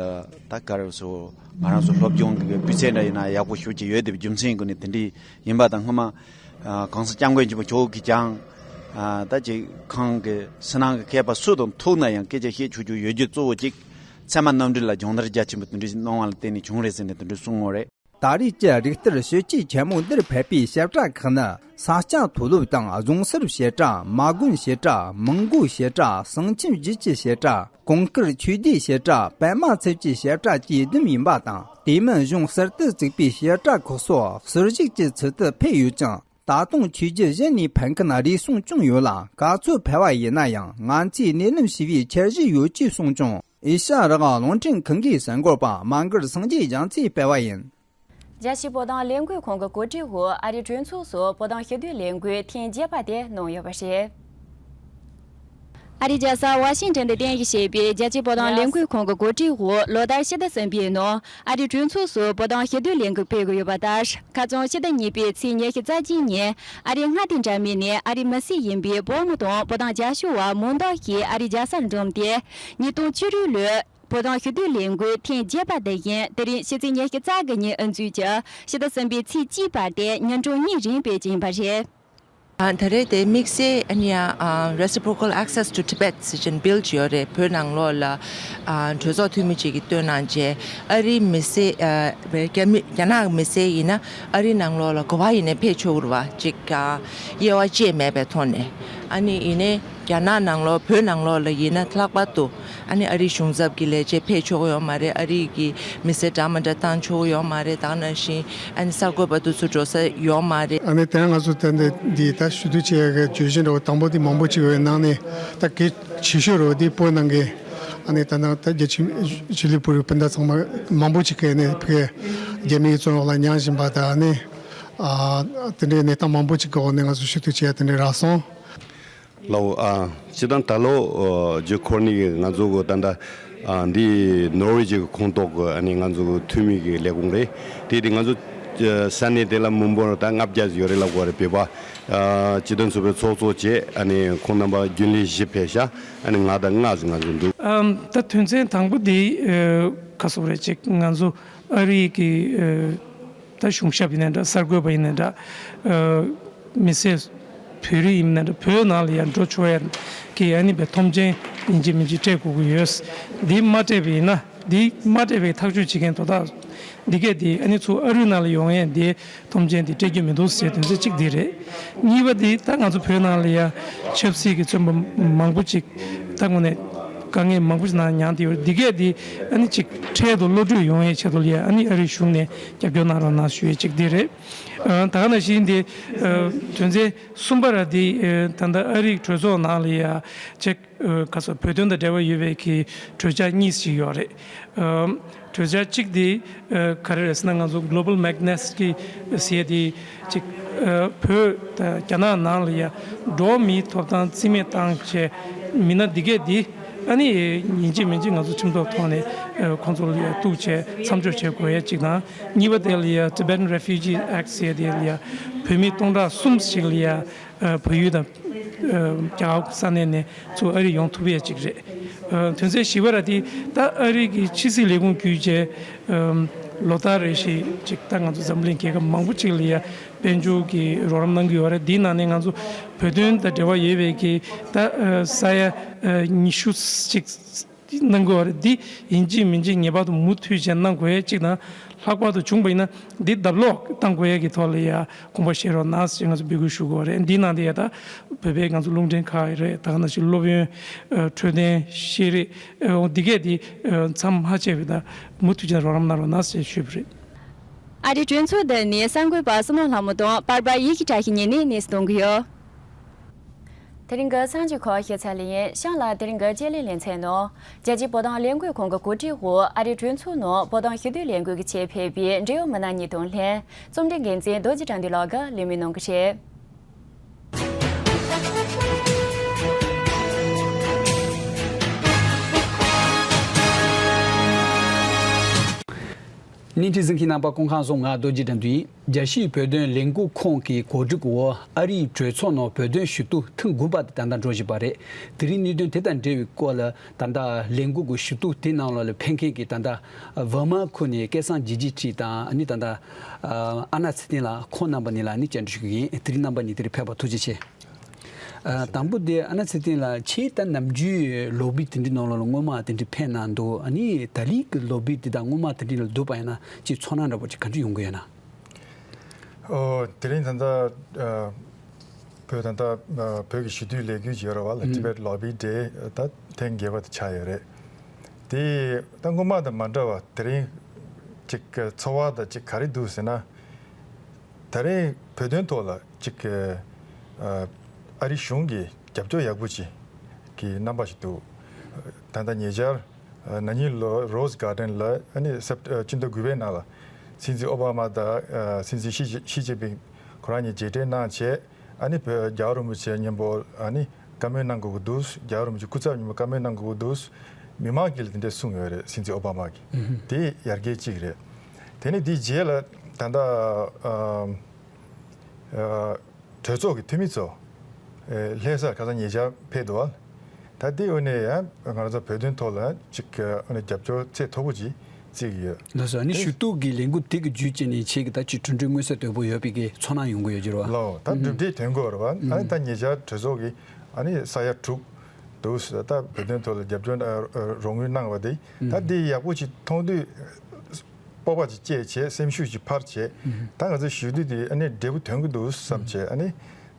ད་ག་རེ་ཟེར། ང་རང་ཚོ་སློབ་སྦྱོང་གི་སྤུས་ཚད་འདྲ་ཡིན་ན་ཡག་པོ་ཞེ་པོ་ཅིག་ཡོད་བསྡད་པའི་རྒྱུ་མཚན་གྱི་སྒོ་ནས་དེ་འདྲའི་ཡིན་པ་དང་། སྔོན་མ་ཨ་གོང་ས་སྐྱབས་མགོན་ཆེན་པོ་མཆོག་གིས་ཀྱང་ཨ་ད་ཅིག་ཁོང་གི་ཕྱི་ནང་གི་མཁས་པ་སུ་དང་ཐུག་ན་ཡང་སྐད་ཆ་བཤད་ཆོག་རྒྱུ་ཡོད་རྒྱུ་གཙོ་བོ་ཅིག་ཚད་མ་རྣམ་འགྲེལ་ལ་སྦྱོང་བརྡར་རྒྱ་ཆེན་པོ་དེ་འདྲ་ཞིག་གནང་བ་ལ་བརྟེན་ནས་བྱུང་རེད་ཟེར་ནས་དེ་འདྲ་གསུང་ཡོད་རེད། ད་རེས་ཀྱི་རིག་གཏེར་ཞི་བཅུའི་ཆེན་མོ་འདིར་ཕེབས་པའི་བཤད་གྲྭ་ཁག་ནི། ས་སྐྱ་མཐོ་སློབ་དང་རྫོང་སར་བཤད་གྲྭ། མ་དགོན་བཤད་གྲྭ། མོན་གྷོ་བཤད་གྲྭ། གསང་ཆེན་རྒྱུད་ཀྱི་བཤད་གྲྭ། གོང་དཀར་ཆོས་སྡེའི་བཤད་གྲྭ། པདྨ་ཚལ་གྱི་བཤད་གྲྭ་བཅས་བདུན་ཡིན་པ་དང་། དེ་མིན་གཞུང་གསར་དུ་བཙུགས་པའི་བཤད་གྲྭ་ཁག་སོགས་ཟུར་བཞུགས་ཀྱི་ཚུལ་དུ་ཕེབས་ཡོད་ཅིང་། ད་དུང་ཆོས་བརྒྱུད་གཞན་ནས་ཕེབས་མཁན་རེ་ཟུང་བྱུང་ཡོད་ལ། ག་ཚོད་ཕེབས་པ་ཡིན་ན་ཡང་ང་ཚོས་སྣེ་ལེན་བྱས་པའི་འཆར་གཞི་ཡོད་ཅེས་གསུངས་བྱུང་། ཨེ་ཤ་ཡ་རང་དབང་རླུང་འཕྲིན་ཁང་གི་གསར་འགོད་པ་མ་མགར་སངས་རྒྱས་རྒྱ་མཚོས་སྤེལ་བ་ཡིན། རྒྱལ་སྤྱིའི་བོད་དོན་ལས་འགུལ་ཁང་གི་གོ་སྒྲིག་འོག་ཨ་རིའི་གྲོས་ཚོགས་སུ་བོད་དོན་ཞི་བདེའི་ལས་འགུལ་ཐེངས་བརྒྱད་པ་དེ་གནང་ཡོད་པ་རེད། ཨ་རིའི་རྒྱལ་ས་ཝ་ཤིང་ཊོན་དུ་རྟེན་གཞི་བྱས་པའི་རྒྱལ་སྤྱིའི་བོད་དོན་ལས་འགུལ་ཁང་གི་གོ་སྒྲིག་འོག་ལོ་ལྟར་ཕྱི་ཟླ་གསུམ་པའི་ནང་ཨ་རིའི་གྲོས་ཚོགས་སུ་བོད་དོན་ཞི་བདེའི་ལས་འགུལ་སྤེལ་གྱི་ཡོད་པ་ལྟར། ཁ་རྩང་ཕྱི་ཟླ་གཉིས་པའི་ཚེས་ཉི་ཤུ་རྩ་གཅིག་ཉིན་ཨ་རིའི་མངའ་སྡེ་འདྲ་མིན་ནས་ཨ་རིའི་མི་སེར་ཡིན་པའི་བོད་མི་དང་བོད་དོན་རྒྱབ་སྐྱོར་བ་མང་དག་ཞིག་ཨ་རིའི་རྒྱལ་སར་འཛོམས་ཏེ། ཉིས་སྟོང་བཅུ་དྲུག་ལོའི་བོད་དོན་ཞི་བདེའི་ལས་འགུལ་ཐེངས་བརྒྱད་པ་འདི་བཞིན་དེ་རིང་ཕྱི་ཚེས་ཉི་ཤུ་རྩ་དགུ་ཉིན་དབུ་འཛུགས་ཀྱིས་ཕྱི་ཟླ་གསུམ་པའི་ཚེས་གཅིག་བར་དུ་ཉིན་གྲངས་གཉིས་རིང་སྤེལ་གྱི་ཡིན་པ་རེད། ཨ། ད་རེས་དེ་དམིགས་བསལ་ཨ་ནི་ཡ་ཨ། Reciprocal Access to Tibet ཟེར་བྱས་ནས་བིལ་ཅིག་ཡོད་རེད། བོད་ནང་ལོགས་ལ་ཨ། གྲོས་ཚོགས་འཐུས་མི་ཅིག་གིས་བཏོན་གནང་བྱས། ཨ་རིའི་མི་སེར་ཨ། རྒྱ་མི་རྒྱ་ནག་གི་མི་སེར་ཡིན་ན་ཨ་རི་ནང་ལོགས་ལ་ག་པར་ཡིན་ནའི་ཕེབས་ཆོག་གི་རེད་པ། ཅིག་ཨ། དབྱེ་བ་བཅས་མེད་པའི་ཐོག་ནས། ཨ་ནི་ཡིན་ནའི་རྒྱ་ནག་ནང་ལོགས་བོད་ནང་ལོགས་ལ་ཡིན་ན་ལྷག་པར་དུ། ཨ་ནི་ཨ་རིའི་གཞུང་ཚབ་ཀྱི་ལས་བྱེད་ཕེབས་ཆོག་གི་ཡོད་མ་རེད། ཨ་རིའི་གི་མི་སེར་འདྲ་མི་འདྲ་བཏང་ཆོག་གི་ཡོད་མ་རེད། ད་ག་ནང་བཞིན་ཨ་ནི་གསར་འགོད་པ་དེ་ཚོ་འགྲོ་ས་ཡོད་མ་རེད། ཨ་ནི་དེ་ང་ཚོ་ད་འདི་འདི་ད་ཞུ་གཏུག་བྱེད་ཡག་གི་བརྗོད་གཞི་འདྲ་བོ་དང་པོ་དེ་མང་པོ་ཅིག་ཡོད་པའི་ནང་ནས་ད་གལ་ཆེ་ཤོས་རེད་པ། དེ་བོད་ནང་གི་ཨ་ནི་ད་ནང་ད་རྒྱ་ཆེ་ཆོས་ལུགས་བོད་རིགས་སྤུན་ཟླ་ཚང་མ་མང་པོ་ཅིག་གིས་ཨ་ནི་ཕ་གི་རྒྱ་མིའི་བཙོན་འོག་ལ་མྱངས་བཞིན་པ་དང་། ཨ་ནི་ཨ། དེ་འདྲའི་གནས་སྟངས་མང་པོ་ཅིག་གི་འོག་ནས་ང་ཚོ་ཞུ་གཏུག་བྱེད་ཡག་དེ་འདྲ་རག་སོང་། ལགས་འོ། ཨ། སྤྱིར་བཏང་ད་ལོ་ཨ། ཇོ་ཁོར་ནི་གིས་ང་ཚོ་གི་ད་ལྟ་ཨ། འདི་ནོར་ཝེ་གི་ཁོངས་གཏོགས་ཀྱི་ཨ་ནི་ང་ཚོ་གི་འཐུས་མི་གི་ལས་ཁུངས་རེད། དེ་དེ་ང་ཚོ་ཨ། ས་གནས་དེ་ལ་མི་འབོར་ད་ལྔ་བརྒྱ་ཡོད་རེད་ལབ་དགོས་རེད། བོད་པ་ཨ། སྤྱི་མཐུན་ཚོགས་པའི་ཚོགས་གཙོ་བྱས། ཨ་ནི་ཁོང་རྣམ་པ་རྒྱུན་ལས་བཞི་ཕེབས་ཤག་ཨ་ནི་ང་དང་ལྔ་ཟིག་ང་ཚོ་འདུག་ཨམ། ད་དོན་ཚན་དང་པོ་དེ་ཨ། ག་རེ་ཟེར་དགོས་རེད། ཅིག་ང་ཚོ་ཨ་རི་གི་ཨ། ད་གཞུང་ཞབས་ཡིན་ནའི་འདྲ། གསར་འགོད་པ་ཡིན་ནའི་འདྲ། ཨ། མི་སེར་བོད་རིགས་ཡིན་ནའི་འདྲ། བོད་ནང་ལ་ཡར་འགྲོ་ཆོག་ཡག་གི་ཨ་ནི་བའི་ཐོབ་ཆེན་ཡིན་གཅིག་མིན་གཅིག་སྤྲད་དགོས་ཀྱི་ཡོད། འདི་མ་སྤྲད་པ་ཡིན་ན། འདི་མ་སྤྲད་པའི་ཐག་གཅོད་བྱེད་མཁན་དོ་བདག་འདི་གས་དེ་ཨ་ནི་ཚུར་ཨ་རི་ནང་ལ་ཡོང་ཡག་དེ་ཐོབ་ཆེན་དེ་སྤྲད་རྒྱུ་མི་འདུག་ཟེར་དོན་ཚན་གཅིག་འདི་རེད། གཉིས་པ་དེ་ད་ང་ཚོ་བོད་ནང་ལ་ཡ་ཆབ་སྲིད་ཀྱི་བཙོན་པ་མང་པོ་ཅིག་ད་དངོས་གནས་དཀའ་ངལ་མང་པོ་ཞིག་ནང་མྱངས་བསྡད་ཡོད་རེད། འདི་གས་དེ་ཨ་ནི་ཅིག་འཕྲལ་དུ་གློད་གྲོལ་ཡོང་ཡག་ཆེད་དུ་ལ་ཡ་ཨ་ནི་ཨ་རིའི་གཞུང་ནས་རྒྱབ་སྐྱོར་གནང་རོགས་གནང་ཞུ་ཡག་གཅིག་འདི་རེད། ཨ། ད་ག་ནང་བཞིན་དེ་ཨ། དོན་ཚན་གསུམ་པ་ར་དེ་ཨ། ད་ལྟ་ཨ་རིའི་གྲོས་ཚོགས་ནང་ལ་ཡ་ཅིག་ཨ། ག་རེ་ཟེར། བོད་དོན་དང་འབྲེལ་བ་ཡོད་པའི་གི་གྲོས་འཆར་གཉིས་ཤིག་ཡོད་རེད། ཨ། གྲོས་འཆར་གཅིག་དེ་ཨ། ག་རེ་རེད་ཟེར་ན། ང་ཚོ་Global Magnitsky་ཟེར་དེ་ཅིག་ཨ། བོད་དང་རྒྱ་ནག་ནང་ལ་ཡ་འགྲོ་བ་མིའི་ཐོབ་ཐང་རྩིས་མེད་བཏང་བྱས། མི་སྣ་འདི་གས་འདི་ཨ་ནི་ཡིན་གཅིག་མིན་གཅིག་ང་ཚོ་ཁྲིམས་ཐོག་ཐོག་ནས་ཨ། ཁོང་ཚོ་ལ་ཡ་གཏུག་བྱས་མཚམས་འཇོག་བྱེད་དགོས་ཡག་གཅིག་དང་། གཉིས་པ་དེ་ལ་ཡ་Tibetan Refugee Act་ཟེར་དེ་ལ་ཡ་བོད་མི་སྟོང་ཕྲག་གསུམ་ཞིག་ལ་ཡ་ཨ། བལ་ཡུལ་དང་ཨ། རྒྱ་གར་ས་གནས་ནས་ཚུར་ཨ་རི་ཡོང་ཐུབ་ཡག་གཅིག་རེད། ཨ། དོན་ཚན་བཞི་པ་ར་དེ་ད་ཨ་རི་གི་ཕྱི་སྲིད་ལས་ཁུངས་བརྒྱུད་བྱས་ཨ། ལོ་ལྟར་རེ་བཞིན་ཅིག་ད་ང་ཚོ་འཛམ་གླིང་རྒྱལ་ཁབ་མང་པོ་ཅིག་ལ་ཡ་དཔལ་འབྱོར་གྱི་རོགས་རམ་གནང་གི་ཡོད་རེད། དེའི་ནང་ནས་ང་ཚོ་བོད་དོན་དང་འབྲེལ་བ་ཡོད་པའི་གི་ད་ཨ། ས་ཡ་ཨ། ཉི་ཤུ་ཅིག་གནང་དགོས་པ་རེད། འདི་ཡིན་གཅིག་མིན་གཅིག་ངེས་པར་དུ་མུ་མཐུད་བྱས་གནང་དགོས་ཡག་གཅིག་དང་། ལྷག་པར་དུ་བྱུང་བ་ཡིན་ན་འདི་ལྡབ་ལོག་གཏང་དགོས་ཡག་གི་ཐོག་ལ་ཡ་དགོངས་པ་བཞེས་རོགས་གནང་ཞེས་ང་ཚོ་འབོད་སྐུལ་ཞུ་དགོས་པ་རེད། འདིའི་ནང་དུ་ཡ་ད་བོད་པའི་ང་ཚོ་རླུང་འཕྲིན་ཁག་རེད། ད་ག་ནང་བཞིན་སློབ་ཡོན་ཨ། འཕྲོད་བསྟེན་ཤེས་རིག་ཨ། འདི་གས་འདི་ཨ། མཚམས་མ་ཆད་པའི་ད་མུ་མཐུད་བྱས་རོགས་རམ་གནང་རོགས་གནང་ཞེས་ཞུས་པ་རེད། ཨ་རིའི་གྲོས་ཚོགས་འདི་ནི་གསར་འགོད་པ་བསོད་ནམས་ལྷ་མོ་དང་པར་པ་ཡི་གེ་བཀྲ་ཤིས་གཉིས་ནས་གནས་སུ་གཏོང་གི་ཡོད། དེ་རིང་གི་གསར་འགྱུར་ཁག་ཞུས་ཚར་བ་ཡིན། གཤམ་ལ་དེ་རིང་གི་དཔྱད་གླེང་ལེ་ཚན་ནང་། རྒྱལ་སྤྱིའི་བོད་དོན་ལས་འགུལ་ཁང་གི་གོ་སྒྲིག་འོག་ཨ་རིའི་གྲོས་ཚོགས་ནང་བོད་དོན་ཞི་བདེའི་ལས་འགུལ་གྱི་ཆེད་ཕེབས་པའི་འབྲེལ་ཡོད་མི་སྣ་གཉིས་དང་ལྷན། རྩོམ་སྒྲིག་འགན་འཛིན་རྡོ་རྗེ་དགྲ་འདུལ་ལགས་ཀྱིས་ལེན་མིན་གནང་གི་རེད། བརྙན་འཕྲིན་གཟིགས་མཁན་རྣམ་པ་སྐུ་ཁམས་བཟང་། ང་རྡོ་རྗེ་དགྲ་འདུལ་ཡིན། རྒྱལ་སྤྱིའི་བོད་དོན་ལས་འགུལ་ཁང་གི་གོ་སྒྲིག་འོག་ཨ་རིའི་གྲོས་ཚོགས་ནང་བོད་དོན་ཞུ་གཏུག་ཐེངས་དགུ་པ་དེ་ད་ལྟ་འགྲོ་བཞིན་པ་རེད། དེ་རིང་གནད་དོན་དེ་དང་འབྲེལ་བའི་སྐོར་ལ་ད་ལྟ་ལས་འགུལ་གྱི་ཞུ་གཏུག་དེ་ནང་ལོགས་ལ་ཕེབས་མཁན་གྱི་ད་ལྟ་འོག་མ་ཁུལ་ནས་སྐལ་བཟང་རྗེ་བརྒྱད་ཁྲི་དང་། ཨ་ནི་ད་ལྟ་ཨ་ནེ་ཚེ་བརྟན་ལགས། ཁོང་རྣམ་པ་གཉིས་ལ་ཨ་ནི་བཅར་འདྲི་ཞུ་གི་ཡིན། དེ་རིང་རྣམ་པ་གཉིས་དེར་ཕེབས་པར་ཐུགས་རྗེ་ཆེ། ཨ། དང་པོ་དེ་ཨ་ནེ་ཚེ་བརྟན་ལགས། ཁྱེད་ད་ནམ་རྒྱུན་ལོ་བི་དེ་འདྲའི་ནང་ལོགས་ལ་སྔོན་མ་དེ་འདྲ་ཕེབས་གནང་འདུག་ཨ་ནི་ད་རེས་ཀྱི་ལོ་བི་དེ་དང་སྔོན་མ་དེ་འདྲ་ལ་བསྡུར་བ་ཡིན་ན་ཅིག་ཚོར་སྣང་འདྲ་པོ་ཅིག་ག་འདྲ་ཡོང་གི་ཡོད་ན། ཨོ། དེ་རིང་ད་ལྟ་ཨ། བོད་ད་ལྟ་ཨ། བོད་ཀྱི་ཞི་བདེའི་ལས་འགུལ་ཅིག་ཡོད་རེད་པ་ལགས། ཨུམ། Tibet Lobby Day ད་ཐེངས་བརྒྱད་པ་དེ་ཆགས་ཡོད་རེད། དེ་ད་སྔོན་མ་དང་མ་འདྲ་བ་དེ་རིང་ཅིག་ཚོར་བ་དང་ཅིག་ག་རེ་འདུག་ཟེར་ན། ད་རེས་བོད་དོན་ཐོག་ལ་ཅིག་ཨ། ཨ་རི་གཞུང་གིས་རྒྱབ་སྐྱོར་ཡག་པོ་ཅིག་གི་རྣམ་པ་ཞིག་འདུག་ད་ལྟ་ཉེ་ཆར་ཨ། ན་ནིང་ལོ་Rose Garden་ལ་ཨ་ནི་སེབ། ཨ། སྤྱི་ཟླ་དགུ་པའི་ནང་ལ་སྲིད་འཛིན་ཨོ་བྷ་མ་དང་། ཨ། སྲིད་འཛིན་ཞི་ཞི་ཅིན་ཕིང་ཁོ་རང་གཉིས་མཇལ་འཕྲད་གནང་བྱས། ཨ་ནི་བོད་རྒྱལ་བ་རིན་པོ་ཆེ་མཉམ་པོ་ཨ་ནི་ བཀའ་མོལ་གནང་དགོས་ཀྱི་འདུག་རྒྱལ་བ་རིན་པོ་ཆེ་སྐུ་ཚབ་ཉིན་མོ་བཀའ་མོལ་གནང་དགོས་ཀྱི་འདུག་མི་མང་གིས་ལ་དེ་འདྲས་གསུངས་ཡོད་རེད། སྲིད་འཛིན་ཨོ་བྷ་མ་གིས། དེ་ཡར་རྒྱས་གཅིག་རེད། དེ་ནས་དེའི་རྗེས་ལ་ད་ལྟ་ཨ་ཨ་གྲོས་ཚོགས་ཀྱི་འཐུས་མི་ཚོ་ཨེ་ལྷ་སར་ཁ་སང་ཉེ་ཆར་ཕེབས་འདུག་བ། ད་དེ་འོ་ནས་ཡང་ང་རང་ཚོ་བོད་དོན་ཐོག་ལ་ཅིག་ཨ་ནི་རྒྱབ་སྐྱོར་ཚད་མཐོ་པོ་ཅིག་བརྩི་གི་ཡོད། ལགས་སོ། ཨ་ནི་དེ་ཞུ་གཏུག་གི་ལས་འགུལ་དེ་གི་བརྒྱུད་བྱས་ནས་ཁྱེད་ཀྱི་ད་ཅིག་གྲུབ་འབྲས་མངོན་གསལ་དོད་པོ་ཡོད་པའི་གི་ཚོར་སྣང་ཡོང་གི་ཡོད་ཀྱི་རེད་བ། ལགས་ད་གྲུབ་འབྲས་ཐོན་གྱི་ཡོད་རེད་བ། ཨ་ནི་ད་ཉེ་ཆར་གྲོས་ཚོགས་ཀྱི་ཨ་ནི་ས་ཡ་དྲུག་འདུག་ད་བོད་དོན་ཐོག་ལ་རྒྱབ་སྐྱོར་ཨ་རོགས་དངུལ་གནང་བ་དེ་ད་དེ་ཡག་པོ་ཅིག་མཐོང་དུས་སྤོབས་པ་ཅིག་སྐྱེས་བྱས། སེམས་ཤུགས་ཅིག་འཕར་བྱས། ད་ང་ཚོ་ཞུ་གཏུག་དེ་ཨ་ནི་འབྲས་བུ་ཐོན་གྱི་འདུག་བསམ་བྱས། ཨ་ནི་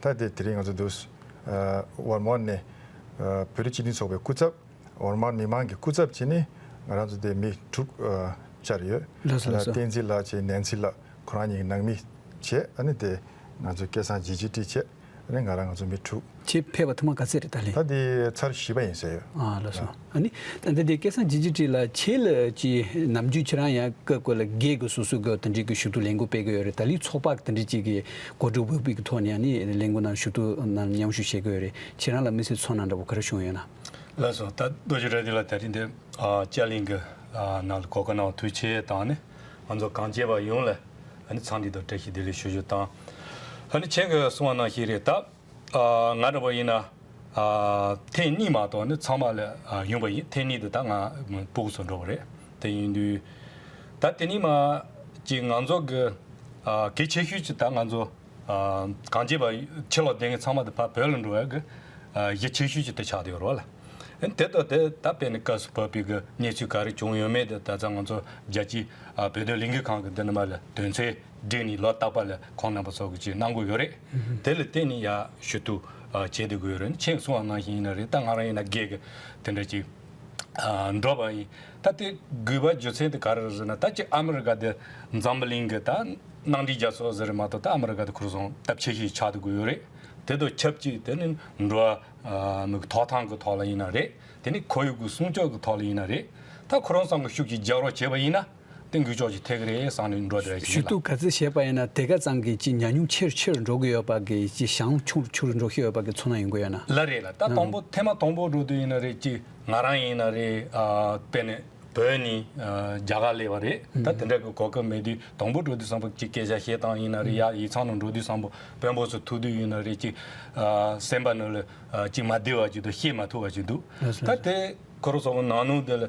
ད་དེ་དེ་རིང་ང་ཚོ་འདུག་ཨ་ཝར་མར་ནས་ཨ་བོད་རིགས་སྤྱི་མཐུན་ཚོགས་པའི་སྐུ་ཚབ། ཝར་མར་མི་མང་གི་སྐུ་ཚབ་བྱས་ནས་ང་རང་ཚོ་དེ་མི་དྲུག་ཨ་བཅར་ཡོད། ལགས་སོ། ལགས་སོ། བསྟན་འཛིན་ལགས་བྱས། ནན་སི་ལགས། ཁོ་རང་གཉིས་ཀྱི་ནང་མི་བྱས། ཨ་ནི་དེ་ང་ཚོ་སྐལ་བཟང་རྗེ་བྱེད་ཀྲི་བྱས། ཨ་ནི་ང་རང་ང་ཚོ་མི་དྲུག་ཁྱེད་ཕེབས་པ་ཐེངས་མ་ག་ཚོད་རེད་ད་ལན། ད་དེ་ཚར་བཞི་པ་ཡིན་ཟེར་ཡོད། ཨ་ལགས་སོ། ཨ་ནི་ད་ལྟ་དེ་སྐལ་བཟང་རྗེ་བྱེད་ཀྲི་ལགས་ཁྱེད་ལ་ཅི་ནམ་རྒྱུན་ཁྱེད་རང་ཡང་སྐབས་སྐབས་ལ་སྒེར་གྱི་སོ་སོ་གི་དེ་འདྲའི་གི་ཞུ་གཏུག་ལས་འགུལ་སྤེལ་གི་ཡོད་རེད། ད་ལན་ཚོགས་པ་དེ་འདྲའི་ཅིག་གི་གོ་སྒྲིག་འོས་པའི་གི་ཐོག་ནས་ཨ་ནི་ལས་འགུལ་ནང་ཞུ་གཏུག་ནང་མཉམ་ཞུགས་བྱེད་གི་ཡོད་རེད། ཁྱེད་རང་ལ་དམིགས་བསལ་ཚོར་སྣང་འདྲ་པོ་ག་རེ་བྱུང་ཡོད་ན། ལགས་སོ། ད་རྡོ་རྗེ་རེ་ལྡེ་ལགས་དེ་རིང་འདི་ཨ་ལྕགས་གླིང་གི་ཨ་ནང་ལ་གོ་སྐབས་གནང་བ་ཐུགས་རྗེ་ཆེ་དང་ནི། ང་ཚོ་གངས་ཅན་པ་ཡོངས་ལ་ཨ་ནི་འཚམས་འདྲི་དང་བཀྲ་ཤིས་བདེ་ལེགས་ཞུ་རྒྱུ་དང་། ཨ་ནི་ཁྱེད་ཀྱིས་གསུངས་པ་ནང་བཞིན་རེད། ད་ཨ་ང་འདྲ་པོ་ཡིན་ན་ཨ་ཐེངས་གཉིས་མ་གཏོགས་ནི་ཚང་མ་ལ་ཨ་ཡོང་པ་ཡིན། ཐེངས་གཉིས་དེ་ད་ང་སྤུ་གུ་ཚོ་འགྲོ་བ་རེད། དེ་ཡིན་དུས་ད་དེ་ནི་མ་ཅིག་ང་ཚོ་གི་ཨ་གལ་ཆེ་ཤོས་ཅིག་ད་ང་ཚོ་ཨ་གངས་ཅན་པ་ཕྱི་ལོགས་བསྡད་མཁན་ཚང་མ་དེ་ཕར་བོད་ལ་འགྲོ་བའི་གི་ཨ་གཞི་ཆེ་ཤོས་ཅིག་དེ་ཆགས་བསྡད་ཡོད་རེད་བ་ལ། དེ་དང་དེ་ད་དཔེར་ན་སྐབས་སུ་བབས་པའི་གི་གནས་ཚུལ་ག་རེ་བྱུང་ཡོད་མེད་དེ་ད་ལྟ་ང་ཚོ་རྒྱལ་སྤྱིའི་ཨ་བོད་དོན་ལས་འགུལ་ཁང་གི་འདི་ནས་མར་ལ་དོན་ཚན་སྒྲིག་ནས་ལོ་རྟག་པར་ལ་ཁོང་རྣམ་པ་ཚོ་གི་ཅིག་གནང་དགོས་ཡོད་རེད། དེ་ལ་བརྟེན་ནས་ཡར་ཞུ་གཏུག་ཨ་བྱེད་བསྡད་དགོས་ཡོད་རེད། ཁྱེད་གསུངས་པ་ནང་བཞིན་ཡིན་ན་རེད། ད་ང་རང་ཡིན་ན་སྒེར་གི་དེ་འདྲ་ཅིག་ཨ་འགྲོ་བ་ཡིན། ད་དེ་དགོས་པ་རྒྱུ་མཚན་དེ་ག་རེ་རེད་ཟེར་ན། ད་ཅིག་ཨ་མི་རི་ཀ་དེ་འཛམ་བུ་གླིང་གི་ད་མནའ་འབྲེལ་རྒྱལ་ཚོགས་ཟེར་རེད་མ་གཏོགས། ད་ཨ་མི་རི་ཀ་དེ་ཁོ་རང་ཚོ་སྟབས་ཆེ་ཤོས་ཆགས་བསྡད་དགོས་ཡོད་རེད། དེ་དང་ཆབས་ཅིག་དེ་ནི་འགྲོ་བ་ཨ་མི་གི་ཐོབ་ཐང་གི་ཐོག་ལ་ཡིན་ན་རེད། དེ་ནི་ཁོར་ཡུག་གི་སྲུང་སྐྱོབ་ཀྱི་ཐོག་ལ་ཡིན་ན་རེད། ད་ཁོ་རང་ཚང་གི་ཤུགས་ཀྱིས་རྒྱག་རོགས་བྱས་པ་ཡིན་ན་དེ་འགུལ་ཕྱོགས་ཅིག་ཐེབས་ཀྱི་རེད་བསམ་ནས་འགྲོ་བསྡད་ཡ་ཞིག་ཞུ་ཡིན་ལ། གཏུག་ག་ཚོད་བྱས་པ་ཡིན་ན་དེ་ག་ཙམ་གྱི་ཅིག་ཉམས་མྱོང་ཆེ་རུ་ཆེ་རུ་འགྲོ་གི་ཡོད་པ་གི་ཅིག་ཞང་ཆུང་རུ་ཆུང་རུ་འགྲོ་གི་ཡོད་པ་གི་ཚོར་སྣང་ཡོང་གི་ཡོད་ན། ལ་རེད་ལ། ད་དང་པོ་ཐེངས་མ་དང་པོ་འགྲོ་དུས་ཡིན་ན་རེད། ཅིག་ང་རང་ཡིན་ན་རེད། ཨ་དཔེར་ན་བོད་ནས་ཨ་རྒྱ་གར་སླེབས་པ་རེད། ད་དེ་འདྲ་གི་གོ་སྐབས་མེད་དུས་དང་པོ་འགྲོ་དུས་ཙམ་པ་ཅིག་སྐད་ཆ་བཤད་སྟངས་ཡིན་ན་རེད། ཡ་ཡིག་ཚང་ནང་འགྲོ་དུས་ཙམ་པ་དཔོན་པོ་ཚོ་ཐུག་དུས་ཡིན་ན་རེད། ཅིག་ཨ་སེམས་པ་ནང་ལ་ཨ་ཅིག་མ་བདེ་བ་ཅིག་དང་བཤད་མ་ཐུབ་པ་ཅིག་འདུག་ད་དེ་ཁོ་རང་ཚོ་ནང་ནང་དེ་ལ་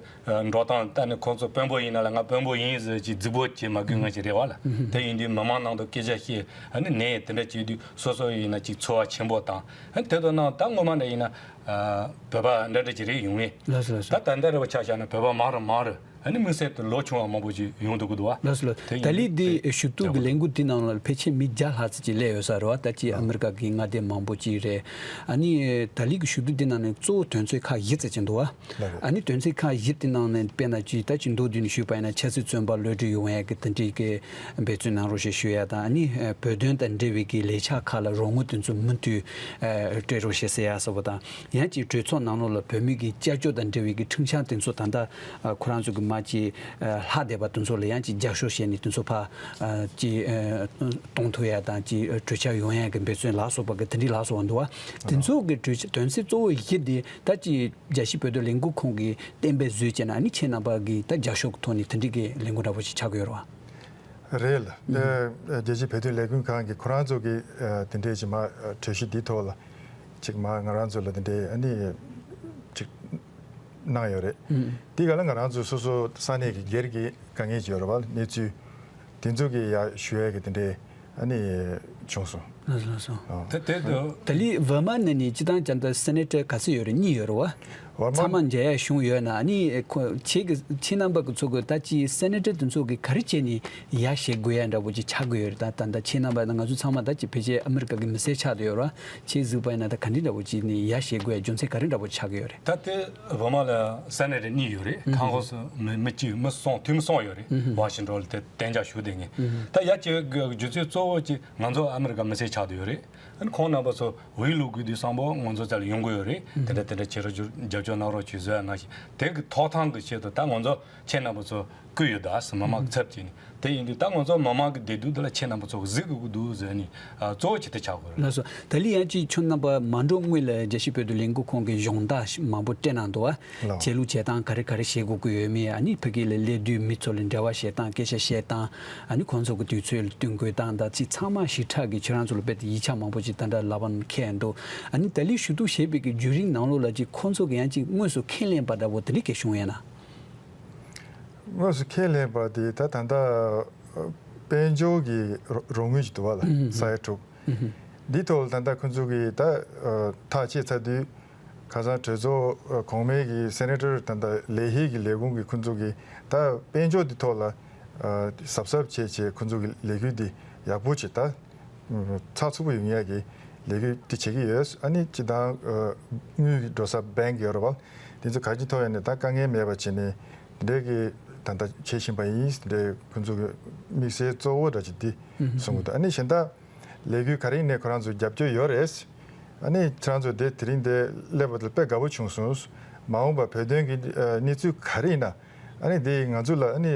འགྲོ་སྟངས། ད་ནི་ཁོང་ཚོ་དཔོན་པོ་ཡིན་ན་ལ་ང་དཔོན་པོ་ཡིན་ཟེར་ཅིག་རྫིག་པོ་བྱེད་མ་དགོས་ང་ཅིག་རེད་བ་ལ། དེ་ཡིན་དུས་མི་མང་ནང་དུ་སྐད་ཆ་བཤད། ཨ་ནི་ནས་དེ་འདྲ་བྱེད་དུས་སོ་སོ་ཡིན་ན་ཅིག་ཚོར་བ་ཆེན་པོ་དང་། ཨ་ནི་དེ་དང་ནང་ད་སྔོན་མ་འདྲ་ཡིན་ན་ཨ་བོད་པ་འདྲ་འདྲ་ཅིག་རེད་ཡོང་ངེས། ལགས་སོ་ལགས་སོ། ད་ད་ལྟ་རེ་བ་ཆ་བཞག་ན་བོད་པ་མང་རུ་མང་རུ། ཨ་ནི་དམིགས་བསལ་དུ་ལོ་ཆུང་བ་མང་པོ་ཅིག་ཡོང་འདུག་གི་འདུག་བ། ལགས་སོ་ལགས། དེ་ཡིན་ད་ལི་དུས་དེ་ཞུ་གཏུག་གི་ལས་འགུལ་དེ་ནང་ལ་ཕལ་ཆེར་མི་བརྒྱ་ལྷག་ཙམ་ཅིག་སླེབས་ཡོད་ས་རེད་བ། ད་ཅི་ཨ་མི་རི་ཀ་གི་མངའ་སྡེ་མང་པོ་ཅིག་རེད། ཨ་ནི་ད་ལི་གི་ཞུ་གཏུག་དེ་ནང་ནས་གཙོ་བོ་དོན་ཚན་ཁག་བཞི་ཙམ་ཅིག་འདུག་བ། ལགས་རེད། ཨ་ནི་དོན་ཚན་ཁག་བཞི་དེ་ནང་ནས་དཔེར་ན་ཅི་ད་ཅི་མདོར་བསྡུས་ནས་ཞུས་པ་ཡིན་ན་ཆབ་སྲིད་བཙོན་པ་གློད་གྲོལ་ཡོང་ཡ་གི་དེ་འདྲའི་གི་འབད་བརྩོན་གནང་རོགས་ཞེས་ཞུ་ཡ་དང་། ཨ་ནི་བོད་དོན་དང་འབྲེལ་བའི་གི་ལས་འཆར་ཁག་ལ་རོགས་དངུལ་དེ་ཚོ་མུ་མཐུད་སྤྲད་རོགས་ཞེས་ཟེར་ཡ་སོགས་པ་དང་། ཡང་ཅིག་གྲོས་ཚོགས་ནང་ལོགས་ལ་བོད་མི་གི་སྐྱབས་བཅོལ་དང་འབྲེལ་བའི་གི་ཁྲིམས་འཆར་དེ་ཚོ་ད་ལྟ་ཨ་ཁོ་རང་ཚོ་གི་མ་ཅིག་ཨ་ལྷག་བསྡད་པ་དེ་ཚོ་ལ་ཡང་ཅིག་རྒྱབ་སྐྱོར་བྱས་ནས་དེ་ཚོ་ཕར་ཨ་ཅིག་ཨ་གཏོང་ཐུབ་ཡ་དང་། ཅིག་ཨ་གྲོས་འཆར་ཡོང་ཡ་གི་འབད་བརྩོན་ལ་སོགས་པ་གི་དེ་འདྲའི་ལ་སོགས་པ་འདུག་བ། དེ་ཚོ་གི་གྲོས་འཆར་དོན་ཚན་གཙོ་བོ་བཞི་དེ་ད་ཅིག་རྒྱལ་སྤྱིའི་བོད་དོན་ལས་འགུལ་ཁང་གིས་གཏན་འབེབས་བཟོས་བྱས་ན། ཨ་ནི་ཁྱེད་རྣམ་པ་གིས་ད་རྒྱབ་སྐྱོར་གི་ཐོག་ནས་དེ་འདྲའི་གི་ལས་འགུལ་འདྲ་པོ་ཞིག་ཆགས་ཀྱི་ཡོད་རེད་བ། རེད་ལ། ཨ་རྒྱལ་སྤྱིའི་བོད་དོན་ལས་འགུལ་ཁང་གིས་ཁོ་རང་ཚོ་གི་ཨ་དེ་འདྲའི་ཅིག་མ་ཨ་གྲོས་གཞི་འདིའི་ཐོག་ལ་ཅིག་མ་ང་རང་ཚོ་ལ་དེ་འདྲའི་ཨ་ནི་ཅིག་གནང་ཡོད་རེད། ཨུམ། དེ་ག་ལ་ང་རང་ཚོ་སོ་སོ་ས་གནས་ཀྱི་སྒེར་གྱི་དཀའ་ངལ་ཅིག་ཡོད་རེད་བ། གནས་ཚུལ་དེ་ཚོ་གི་ཡ་ཞུ་ཡ་གི་དེ་འདྲའི་ཨ་ནི་བྱུང་སོང་། ལགས་སོ་ལགས་སོ། ཨ། ད་དེ་དུ། ད་ལི་ཝར་མ་ནང་ནས་སྤྱི་བཏང་བྱས་ན་ད་སེ་ནེ་ཊར་ག་ཚོད་ཡོད་རེད། གཉིས་ཡོད་རེད་བ། ཝར་མ། ཚང་མ་མཇལ་ཡ་བྱུང་ཡོད་ན། ཨ་ནི་ཁོ་ཁྱེད་ཀྱི་ཁྱེད་རྣམ་པ་གི་ཚོ་གི་ད་ཅི་སེ་ནེ་ཊར་དེ་ཚོ་གི་ག་རེ་བྱས་ནས་ཡ་བཞེས་དགོས་ཡ་འདྲ་པོ་ཅིག་ཆགས་ཀྱི་ཡོད་རེད། ད་ད་ད་ཁྱེད་རྣམ་པ་ང་ཚོ་ཚང་མ་ད་ཅི་ཕལ་ཆེར་ཨ་མི་རི་ཀ་གི་མི་སེར་ཆགས་བསྡད་ཡོད་རེད་བ། ཁྱེད་གཟིགས་པ་ཡིན་ན་ད་ག་འདྲ་འདྲ་པོ་ཅིག་ནས་ཡ་བཞེས་དགོས་ཡ་རྒྱུ་མཚན་ག་རེ་འདྲ་པོ་ཆགས་ཀྱི་ཡོད་རེད། ད་ལྟའི་ཝར་མ་ལ་སེ་ནེ་ཊར་གཉིས་ཡོད་རེད། ཨུ་ཁང་ཧུ། ཁོངས་སུ་མི་མི་གཅིག་མི་གསུམ། འཐུས་མི་གསུམ་ཡོད་རེད། ཨུ་ཝ་ཤིང་ཊོན་ལ་དེ་གཏན་འཇགས་བཞུགས་བསྡད་མཁན། ཨུ་ད་ཡ་གཅིག་གི་རྒྱུ་མཚན་གཙོ་བོ་གཅིག་ང་ཚོ་ཨ་མི་རི་ཀ་མི་སེར་ཆགས་བསྡད་ཡོད་རེད། ཨ་ནི་ཁོང་རྣམ་པ་ཚོ་འོས་བླུག་དགོས་དུས་ཙམ་པ་ང་ཚོ་རྩ་ལ་ཡོང་གི་ཡོད་རེད། ཨུ་དེ་འདྲ་དེ་འདྲ་བྱེད་རོགས་རྒྱབ་སྐྱོར་ གནང་རོགས་བྱོས་ཟེར་ནང་བཞིན་དེ་གི་ཐོག་ཐང་གི་ཆེད་དུ་ད་ང་ཚོ་ཁྱེད་རྣམ་པ་ཚོ་བསྐུལ་ཡོད་ད་ཟེར། མི་མང་གི་ཚབ་བྱས་ནས། དེ་ཡིན་དུས་ད་ང་ཚོ་མི་མང་གི་བདེ་སྡུག་འདི་ལ་ཁྱེད་རྣམ་པ་ཚོ་གཟིགས་དགོས་ཀྱི་འདུག་ཟེར་ནས་གཙོ་བོ་ཇི་ལྟར་ཆགས་དགོས་རེད། ལགས་སོ། ད་ལི་ཡང་ཅིག་ཁྱོད་རྣམ་པ་མ་འགྲོ་སྔོན་ལ་རྒྱལ་སྤྱིའི་བོད་དོན་ལས་འགུལ་ཁང་གི་གཞུང་དག་མང་པོ་སྤྲད་གནང་འདུག་བ། ལགས། ཆད་ལུགས་བྱེད་སྟངས་ག་རེ་ག་རེ་བྱེད་དགོས་ཀྱི་ཡོད་མེད། ཨ་ནི་ཕ་གི་ལ་སླེབས་དུས་མི་ཚོ་ལ་འབྲེལ་བ་བྱེད་སྟངས། སྐད་ཆ་བཤད་སྟངས། ཨ་ནི་ཁོང་ཚོ་གི་དུས་ཚོད་ལ་བསྟུན་དགོས་སྟངས་དང་ཅིག་ཚང་མ་ཞིབ་ཕྲ་གི་ཁྱེད་རང་ཚོ་ལ་རྦད་དེ་ཡིག་ཆ་མང་པོ་ཅིག་ད་ལྟ་ལག་པ་ནས་འཁྱེར་འདུག་ཨ་ནི་ད་ལི་ཞུ་གཏུག་བྱེད་པའི་གི་བརྒྱུད་རིམ་ནང་ལོགས་ལ་ཅིག་ཁོང་ཚོ་གི་ཡང་ཅིག་དངོས་སུ་ཁས་ལེན་པ་འདྲ་བོ་དེ་འདྲ་གས་བྱུང་ཡོད་ན། དངོས་སུ་ཁས་ལེན་པ་དེ་ད་ད་ལྟ་དཔལ་འབྱོར་གྱི་རོགས་རོགས་དངུལ་ཅིག་འདུག་བ་ལ། ཨུ་ཧུ། ས་ཡ་དྲུག་ཨུ་ཧུ། འདི་ཐོག་ལ་ད་ལྟ་ཁོང་ཚོ་གིས་ད་ཐག་བཅད་ཚར་དུས། ཁ་སང་གྲོས་ཚོགས་གོང་མའི་གི་སེ་ནེ་ཊར་ད་ལྟ་ལེ་ཧི་གི་ལས་ཁུངས་ཀྱི་ཁོང་ཚོ་གིས་ད་དཔལ་འབྱོར་འདི་ཐོག་ལ་གཟབ་གཟབ་བྱས་བྱས་ཁོང་ཚོ་གི་ལས་འགུལ་འདི་ཡག་པོ་བྱེད་ད། ཚགས་ཚུད་པོ་ཡོང་ཡག་གི་ལས་འགུལ་དེ་བྱེད་ཀྱི་ཡོད། ཨ་ནི་སྤྱི་བཏང་དངུལ་གྱི་འགྲོ་ས་བེང་གི་ཡོད་རེད་བ། དེ་ཚོ་ག་ཅི་ཐོག་ཡོད་ནས་ད་དཀའ་ངལ་མེད་པ་བྱས་ནས་དེ་འདྲའི་གི་ད་ལྟ་བྱེད་བཞིན་པ་ཡིན། དེ་འདྲའི་ཁོང་ཚོ་གི་དམིགས་བསལ་གཙོ་བོ་འདྲ་ཅིག་འདི་གསུང་གི་འདུག་ཨ་ནི་གཞན་དག་ལས་འགུལ་ག་རེ་ཡིན་ནས་ཁོ་རང་ཚོ་རྒྱབ་སྐྱོར་ཡོད་རེད། ཨ་ནི་ཁྱེད་རང་ཚོ་དེ་དེ་རིང་དེ་སླེབས་པ་དེ་དཔེ་དགའ་པོ་བྱུང་སོང་། མ་འོངས་པ་བོད་དོན་གི་གནས་ཚུལ་ག་རེ་ཡིན་ན་ཨ་ནི་དེ་ང་ཚོ་ལ་ཨ་ནི་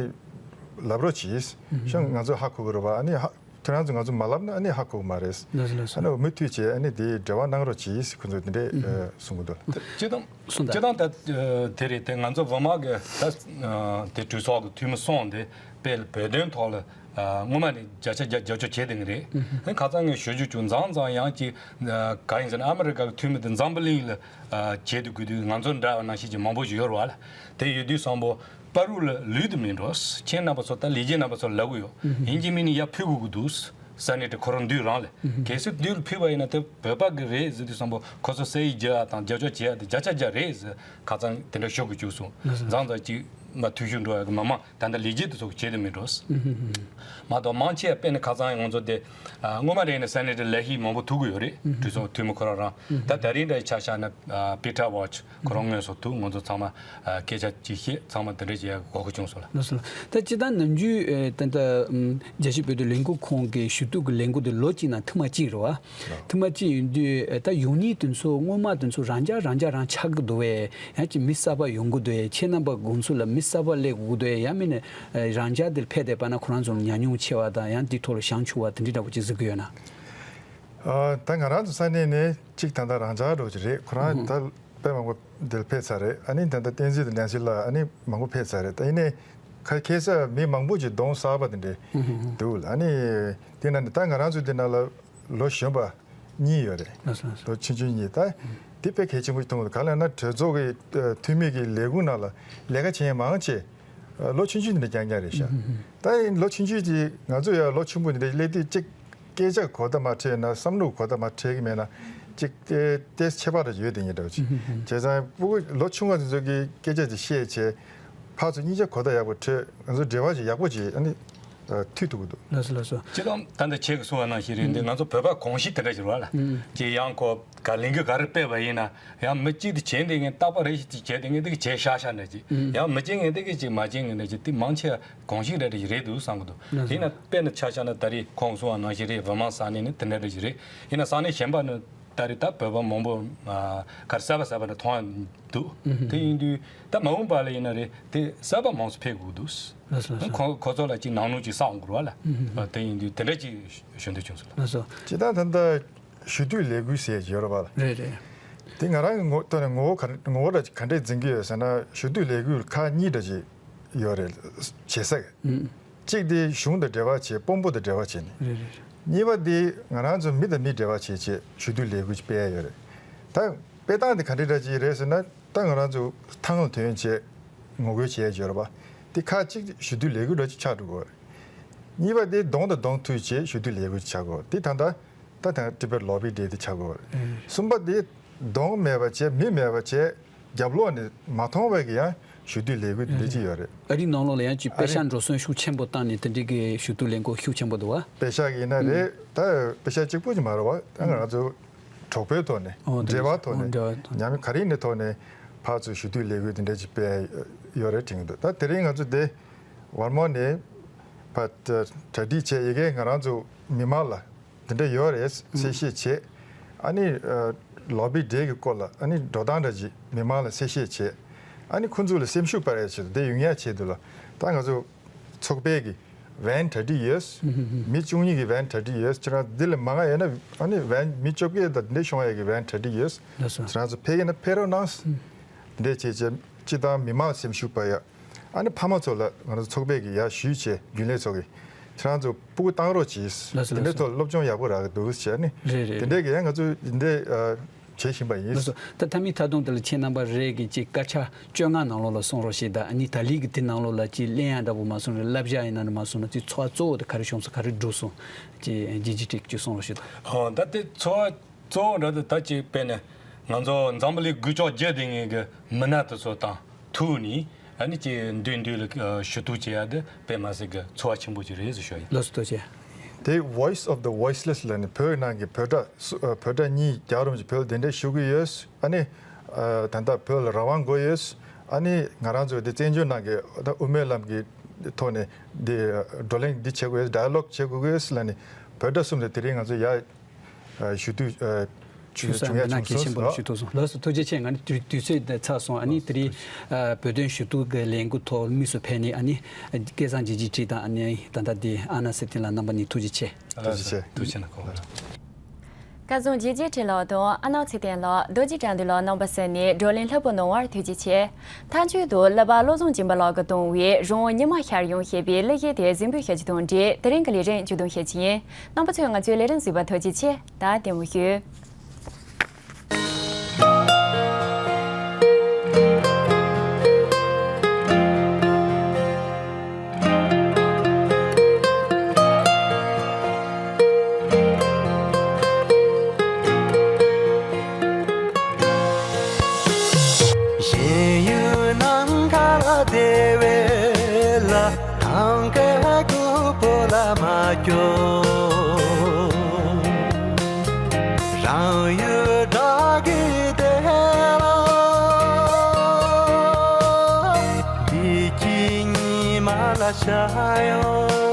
ལབ་རོགས་གྱིས། ཤང་ང་ཚོ་ཧ་གོ་གི་རེད་བ། ཨ་ནི་ཧ། ཁྱེད་རང་ཚོ་ང་ཚོ་མ་ལབ་ན་ཨ་ནི་ཧ་གོ་གི་མ་རེད། ལགས་སོ་ལགས་སོ། ཨ་ནི་མུ་མཐུད་བྱས་ཨ་ནི་དེ་འབྲེལ་བ་གནང་རོགས་གྱིས་ཁོ་ཚོ་དེ་འདྲས་གསུང་གི་འདུག་སྤྱི་བཏང་གསུངས་དང་། སྤྱི་བཏང་ད་དེ་རེད་དེ། ང་ཚོ་བོད་དམག་གི་ད་དེ་གྲོས་ཚོགས་ཀྱི་འཐུས་མི་སོང་དེ་དཔེ་བོད་དོན་ཐོག་ལ་སྔོན་མ་ནས་བརྒྱ་ཆ་བརྒྱ་རྒྱབ་སྐྱོར་བྱས་བསྡད་ཀྱི་རེད། ཨ་ནི་ཁ་སང་ངས་ཞུ་རྒྱུ་བྱུང་། མཚམས་མཚམས་ཡང་ཅིག་ག་ཡིན་ཟེར་ན་ཨ་མི་རི་ཀ་གི་འཐུས་མི་དེ་འཛམ་བུ་གླིང་ལ་བྱེད་དུ་དགོས་དུས་ང་ཚོ་འདྲ་བ་ནང་བཞིན་གྱི་མང་པོ་ཞིག་ཡོད་རེད་བ་ལ། དེ་ཡོད་དུས་བསམ་པོ་བར་དུ་ལ་ལུས་དུ་མི་འགྲོ། ཁྱེད་རྣམ་པ་ཚོ་ད་ལས་བྱེད་རྣམ་པ་ཚོ་ལབ་གི་ཡོད། ཡིན་གཅིག་མིན་གཉིས་ཡར་ཕུལ་དགོས་ཀྱི་འདུག་ས་གནས་དེ་ཁོ་རང་འདུས་རང་ལས། གལ་སྲིད་འདུས་ལ་ཕུལ་བ་ཡིན་ན་དེ་བོད་པ་གི་རེད་ཟེར་དུས་བསམ་པོ་ཁོ་ཚོ་ས་ཡིག་རྒྱག་ཡ་དང་རྒྱབ་སྐྱོར་བྱེད་ཡ་དེ་བརྒྱ་ཆ་བརྒྱ་རེད་ཟེར་ཁ་སང་དེ་འདྲ་ཤོད་དགོས་བཅུག་སོང་། མཚམས་མཚམས་ཅིག་མ་འཐུས་ཤོར་འགྲོ་ཡ་གི་མི་མང་ད་ལྟ་ལས་བྱེད་དེ་ཚོ་བྱེད་དུ་མི་འགྲོ། མ་གཏོགས་མང་ཆེ་བ་དཔེར་ན་ཁ་སང་ང་ཚོ་དེ་སྔོན་མ་རེད་ན་ས་གནས་དེ་ལས་ཤིག་མང་པོ་ཐུག་གི་ཡོད་རེད། གྲོས་ཚོགས་འཐུས་མི་ཁོ་རང་རང་ད་དེ་རིང་འདྲ་ཆ་བཞག་ན་པི་ཊར་ཝོ་ཆི་ཁོ་རང་དངོས་སུ་ཐུག་ང་ཚོ་ཚང་མ་སྐད་ཆ་ཅིག་བཤད། ཚང་མ་དེ་འདྲ་བྱེད་ཡ་གི་གོ་སྐབས་བྱུང་སོང་ལ། ལགས་སོ་ལགས། ད་སྤྱི་བཏང་ནམ་རྒྱུན་ད་ལྟ་རྒྱལ་སྤྱིའི་བོད་དོན་ལས་འགུལ་ཁང་གི་ཞུ་གཏུག་གི་ལས་འགུལ་དེ་ལོ་གཅིག་ནང་ཐེངས་མ་གཅིག་རེད་བ། ཐེངས་མ་གཅིག་ཡིན་དུས་ད་ཡོང་མཁན་དེ་ཚོ་སྔོན་མ་དེ་ཚོ་རང་འཇགས་རང་འཇགས་རང་ཆགས་ཀྱི་འདུག་བས། ཡང་ཅིག་མི་གསར་པ་ཡོང་གི་འདུག་བས། ཁྱེད་རྣམ་པ་དགོངས་ཚུལ་ལ་མི་གསར་པ་སླེབས་དགོས་ཀྱི་འདུག་བས། ཡང་མིན་ན་རང་འཇགས་དེར་ཕེབས་བསྡད་པ་ན་ཁོ་རང་ཚོ་ལ་ཉམས་མྱོང་ཆེ་བ་དང་ཡང་དེའི་ཐོག་ལ་བྱང་ཆུབ་པ་དེ་འདྲ་འདྲ་པོ་ཅིག་གཟིགས་ཀྱི་ཡོད་ན། ཨ། ད་ང་རང་ཚོ་ས་གནས་ནས་གཅིག་ད་ལྟ་རང་འཇགས་འདྲ་པོ་ཅིག་རེད། ཁོ་རང་ད་དཔེ་མང་པོ་འདིར་ཕེབས་ཚར་རེད། ཨ་ནི་ད་ལྟ་བསྟན་འཛིན་དང་ལན་ཚེ་ལགས་ཨ་ནི་མང་པོ་ཕེབས་ཚར་རེད། ད་ཡིན་ནའི་ཁ་ཁ་སང་མི་མང་པོ་ཅིག་གདོང་གསར་པ་དེ་འདྲས་འདུག་ལ། ཨ་ནི་དེ་ན་ནི་ད་ང་རང་ཚོ་དེ་ན་ལ་ལོ་གཞོན་པ་གཉིས་ཡོད་རེད། ལགས་སོ་ལགས་སོ། ལོ་ཆུང་ཆུང་གཉིས། ད་དེ་དཔེ་གལ་ཆེན་པོ་ཞིག་མཐོང་གི་འདུག་ག་ལ་ན་གྲོས་ཚོགས་ཀྱི་འཐུས་མི་གི་ལས་ཁུངས་ནང་ལ་ལས་ཀ་བྱེད་མཁན་མང་ཆེ་ལོ་ཆུང་ཆུང་དེ་འདྲ་རྐྱང་རྐྱང་རེད་ཤག་ད་ཡིན་ལོ་ཆུང་ཆུང་དེ་ང་ཚོ་ཡང་ལོ་ཆུང་པོ་དེ་འདྲ་སླེབས་དུས་གཅིག་སྐད་ཆ་གོ་བརྡ་མ་འཕྲོད་ན། བསམ་བློ་གོ་བརྡ་མ་འཕྲོད་ཀྱི་མེད་ན་གཅིག་ཏེ་ཏེས་ཁྱད་པར་ཡོད་དེ་ཉིད་འདྲ་བ་ཅིག་བྱས་ཙང་ཕྲུ་གུ་ལོ་ཆུང་བ་དེ་ཚོ་གི་སྐད་ཆ་དེ་བཤད་བྱས་ཕར་ཚུར་གཉིས་ཆ་གོ་བརྡ་ཡག་པོ་འཕྲོད། ང་ཚོ་འབྲེལ་བ་ཅིག་ཡག་པོ་ཅིག་ཨ་ནི་མཐུད་ཐུབ་ཀྱི་འདུག་ལགས་སོ་ལགས་སོ། སྤྱིར་བཏང་ད་ལྟ་ཁྱེད་ཀྱིས་གསུངས་པ་ནང་བཞིན་རེད་འདི། ང་ཚོ་བོད་པ་གོམས་གཤིས་དེ་འདྲ་ཞིག་རེད་བ་ལ། ཅིག་ཡང་ཁོ་ག་ལས་འགུལ་ག་རེ་སྤེལ་བ་ཡིན་ན་ཡང་མི་གཅིག་དེ་བྱེད་འདི་ངས་རྟག་པ་རེ་ཞིག་ཅིག་བྱེད་འདི་ངས་འདི་གི་བྱེད་ཤག་ཤག་འདྲ་ཅིག་ཡང་མི་བྱེད་ངས་འདི་གི་ཅིག་མ་བྱེད་ངས་འདྲ་ཅིག་དེ་མང་ཆེ་གོམས་གཤིས་རེ་རེ་ཞིག་རེད་འདུག་བསམ་གི་འདུག་དེས་ན་དཔེར་ན་ཆ་བཞག་ན་ད་རེས་ཁོང་གསུངས་པ་ནང་བཞིན་རེད། བོད་དམག་ས་གནས་ནི་དེ་འདྲ་རེ་ཞིག་རེད། ཡིན་ན་ས་གནས་གཞན་པ་ནི་ད་རེས་ད་བོད་པ་མང་པོ་གར་གསར་པ་གསར་པ་འདྲ་མཐོང་ཡ་འདུག་དེ་ཡིན་དུས་ད་མ་འོངས་པ་ལ་ཡིན་ན་རེད་དེ་གསར་པ་མང་ཙམ་ཕེབས་དགོས་འདུག་ལགས་སོ་ལགས་སོ། ཁོ་ཁོ་ཚོ་ལ་ཅིག་ནང་ནོར་ཅིག་བསགས་འོང་གི་རེད་བ་ལ། དེ་ཡིན་དུས་དེ་འདྲ་ཅིག་ཞུ་འདོད་བྱུང་སོང་ལགས། ལགས་སོ། ཇི་ལྟར་ད་ལྟ་ཞུ་གཏུག་ལས་འགུལ་ཟེར་གྱི་ཡོད་རེད་བ་ལ། རེད་རེད། དེ་ང་རང་གི་ངོ་ཐོག་ནས་ངོ་བོ་ག་ངོ་བོ་འདྲ་ཅིག་ག་འདྲས་འཛིན་གྱི་ཡོད་ཟེར་ན་ཞུ་གཏུག་ལས་འགུལ་ཁག་གཉིས་འདྲ་ཅིག་ཡོད་རེད། བྱེད་ས་གཅིག་དེ་གཞུང་དང་འབྲེལ་བ་བྱས། དཔོན་པོ་དང་འབྲེལ་བ་བྱས་ནས། རེད་རེད། གཉིས་པ་དེ་ང་རང་ཚོ་མི་དང་མི་འབྲེལ་བ་བྱས་བྱས་ཞུ་གཏུག་ལས་འགུལ་ཅིག་སྤེལ་ཡ་ཡོད་རེད། ད་སྤེལ་སྟངས་དེ་ག་འདྲས་འདྲ་ཅིག་རེད་ཟེར་ན། ད་ང་རང་ཚོ་ཐང་ལ་ཐོན་བྱས་ངོ་རྒོལ་བྱས་ཡོད་རེད་པ། དེ་ཁག་གཅིག་ཞུ་གཏུག་ལས་འགུལ་འདྲ་ཅིག་ཆགས་འགྲོ་གི་རེད། གཉིས་པ་དེ་གདོང་དང་གདོང་ཐུག་བྱས་ཞུ་གཏུག་ལས་འགུལ་ཆགས་ཀྱི་ཡོད་རེད། དེ་ད་ལྟ་ད་ཐང་ཊི་བེཊ་ལོ་བི་ཌེ་དེ་ཆགས་ཀྱི་ཡོད་རེད། གསུམ་པ་དེ་གདོང་མེད་པ་བྱས་མི་མེད་པ་བྱས་རྒྱབ་ལོགས་ནས་མ་མཐོང་བའི་གི་ཡང་ཞུ་གཏུག་ལས་འགུལ་དེ་འདྲ་ཅིག་ཡོད་རེད། ཨ་རིའི་ནང་ལོགས་ལ་ཡང་ཅིག་ཨ་པེ་རི་ཤག་འགྲོ་སོང་ཤུགས་ཆེན་པོ་བཏང་ནས་དེ་འདྲའི་གི་ཞུ་གཏུག་ལས་འགུལ་ཤུགས་ཆེན་པོ་འདུག་བ། པེ་ཤག་ཡིན་ན་རེད། ད་པེ་ཤག་གཅིག་པུ་ཅིག་མ་རེད་བ། ད་ང་རང་ཚོ་གྲོགས་པོའི་ཐོག་ནས། ཨོ་དེ་འབྲེལ་བའི་ཐོག་ནས། ཨོ་འབྲེལ་བའི་ཐོག་ནས། ཉམས་ག་རེ་ཡིན་ནའི་ཐོག་ནས་ཕར་ཚུར་ཞུ་གཏུག་ལས་འགུལ་དེ་འདྲ་ཅིག་སྤེལ་ཡོད་རེད་དྲན་གྱི་འདུག་ད་དེ་རིང་ང་ཚོ་དེ་ཝར་མ་ནས་ཕར་གྲ་སྒྲིག་བྱས་ཡི་གེ་ང་རང་ཚོ་མི་མང་ལ་དེ་འདྲ་ཡོད་རེད་གསལ་བཤད་བྱས། ཨ་ནི་ལོ་བི་ཌེ་གི་སྐོར་ལ་ཨ་ནི་འགྲོ་སྟངས་འདྲ་ཅིག་མི་མང་ལ་གསལ་བཤད་བྱས། ཨ་ནི་ཁོང་ཚོ་ལ་སེམས་ཤུགས་སྤར་ཡ་ཆེད་དུ་དེ་ཡོང་ཡ་ཆེད་དུ་ལ་ད་ང་ཚོ་ཚོགས་པའི་གི་ཝན་གྲ་སྒྲིག་ཡོད། མི་བཅུ་གཉིས་ཀྱི་ཝན་གྲ་སྒྲིག་ཡོད། ཁྱེད་རང་འདི་ལས་མང་ང་ཡོད་ན་ཨ་ནི་ཝན་མི་བཅོ་བརྒྱད་དང་འདི་འདྲ་ཤོང་ཡ་གི་ཝན་གྲ་སྒྲིག་ཡོད། ལགས་སོ། ཁྱེད་རང་ཚོ་ཕེབས་ཀྱི་ན་ཕེབས་རོགས་གནང་། འདི་འདྲ་བྱས་བྱས་སྤྱི་བཏང་མི་མང་སེམས་ཤུགས་སྤར་ཡ། ཨ་ནི་ཕ་མ་ཚོ་ལ་ང་ཚོ་ཚོགས་པས་ཀྱི་ཡར་ཞུས་བྱས་རྒྱུན་ལས་ཚོ་གི་ཁྱེད་རང་ཚོ་སྤུ་གུ་བཏང་རོགས་གྱིས། ལགས་སོ། དེ་འདྲའི་ལགས་སོ། ཐོག་སློབ་སྦྱོང་ཡག་པོ་རག་གི་འདུག་ཟེར་ནི། རེད་རེད། དེ་འདྲའི་རེད། གི་ཡང་ང་ཚོ་འདི་འདྲའི་བྱེད་བཞིན་པ་ཡིན། ལགས་སོ། ད་མཐའ་མའི་མཐའ་སྡོམ་དེ་ལ་ཁྱེད་རྣམ་པ་རེ་གི་ཅིག་སྐར་ཆ་བཅོ་ལྔ་ནང་ལོགས་ལ་གསུང་རོགས་ཞེས་དང་ཨ་ནི་ད་ལི་གི་དེ་ནང་ལོགས་ལ་ཅིག་གླེང་ཡ་འདྲ་པོ་མ་གསུང་རེད། བསླབ་བྱ་ཡིན་ན་ནི་མ་གསུང་ན་ཅིག་ཚོར་བ་གཙོ་བོ་དེ་ག་རེ་བྱུང་སོང་། ག་རེ་འགྲུབ་སོང་། ཅིག་རྗེས་ཅིག་ཅིག་གསུང་རོགས་ཞེས་དང་། ཨོ་ད་དེ་ཚོར་བ་གཙོ་བོ་འདྲ་དེ་ད་ཅིག་དཔེར་ན་ང་ཚོ་འཛམ་བུ་གླིང་འགུལ་སྐྱོད་བརྒྱུད་དེ་ངེས་ཀྱི་མི་སྣ་དེ་ཚོ་དང་ཐུག་ནས་ཨ་ནི་ཅིག་མདུན་མདུན་ལ་ཞུ་གཏུག་བྱེད་ཡ་དེ་དཔེ་མ་སྲིད་ཀྱི་ཚོར་བ་ཆེན་པོ་ཅིག་རེད་ཟེར་ཞུ་ཡ་ཡིན། ལགས་སོ། ཐུགས་རྗེ་ཆེ། དེ་Voice of the Voiceless ལ་ནི་བོད་ནང་གི་བོད་སྒྲ་སུ་ཨ་བོད་སྒྲ་གཉིས་རྒྱག་རུང་ཅིག་བོད་ལ་དེ་འདྲ་ཞུ་གི་ཡོད། ཨ་ནི་ཨ་ད་ལྟ་བོད་ལ་རང་དབང་དགོས་ཡོད། ཨ་ནི་ང་རང་ཚོ་དེ་བཙན་བྱོལ་ནང་གི་ད་དབུ་མའི་ལམ་གྱི་ཐོག་ནས་དེ་བགྲོ་གླེང་འདི་བྱེད་དགོས་ཡོད། ཌའི་ལོག་བྱེད་དགོས་ཡོད་ལ་ནི་བོད་སྒྲ་གསུམ་དེ་དེ་རིང་ང་ཚོ་ཡར་ཞུ་དུས་ཨ་ཞུ་བྱུང་ས་བྱུང་ཡ་མི་སྣ་བྱུང་གལ་ཆེན་པོ་ལ་སོང་། ཞུ་ཐུབ་སོང་། ལགས་སོ། ཐུགས་རྗེ་ཆེ། ང་ནི་དུས་དུས་ཚོད་འདི་ཚར་སོང་། ཨ་ནི་དེ་རིང་ཨ་བོད་དོན་ཞུ་གཏུག་གི་ལས་འགུལ་ཐོག་དམིགས་སུ་ཕེབས་ནས་ཨ་ནི་སྐལ་བཟང་རྗེ་བརྒྱད་ཁྲི་དང་ཨ་ནི་ད་ལྟ་འདི་ཨ་ན་སེ་བརྟན་ལགས་རྣམ་པ་གཉིས་ཐུགས་རྗེ་ཆེ། ཐུགས་རྗེ་ཆེ། ཐུགས་རྗེ་ཆེ་ན་གོ། སྐལ་བཟང་རྗེ་བརྒྱད་ཁྲི་ལགས་དང་ཨ་ནག་ཚེ་བརྟན་ལགས། རྡོ་རྗེ་དགྲ་འདུལ་ལགས་རྣམ་པ་གསན་ནས་བགྲོ་གླེང་ལྷུག་པོ་གནང་བར་ཐུགས་རྗེ་ཆེ། མཐའ་མཇུག་ཏུ་གླུ་པ་བློ་བཟང་སྦྱིན་པ་ལགས་ཀྱིས་བཏང་བའི་རང་དབང་ཉི་མ་ཤར་ཡོང་ཞེས་པའི་གླུ་གཞས་དེ་གཟིགས་འབུལ་ཞུ་རྒྱུ་དང་འབྲེལ་དེ་རིང་གི་ལས་རིམ་མཇུག་སྡོམ་ཞུ་རྒྱུ་ཡིན། རྣམ་པ་ཚོས་ང་ཚོའི་ལས་རིམ་གཟིགས་པར་ཐུགས་རྗེ་ཆེ། ད་བདེ་མོ་བཞུགས། གཞན་ཡུལ་ནམ་མཁའ་ལ་བདེ་བའི་ལ། ཐང་ག་སྐུ་པོ་ལ་མ་སྐྱོ། རང་ཡུལ་བདག་གི་བདེ་ལ། འདི་ཕྱི་ཉི་མ་ལ་ཤར་ཡོང་།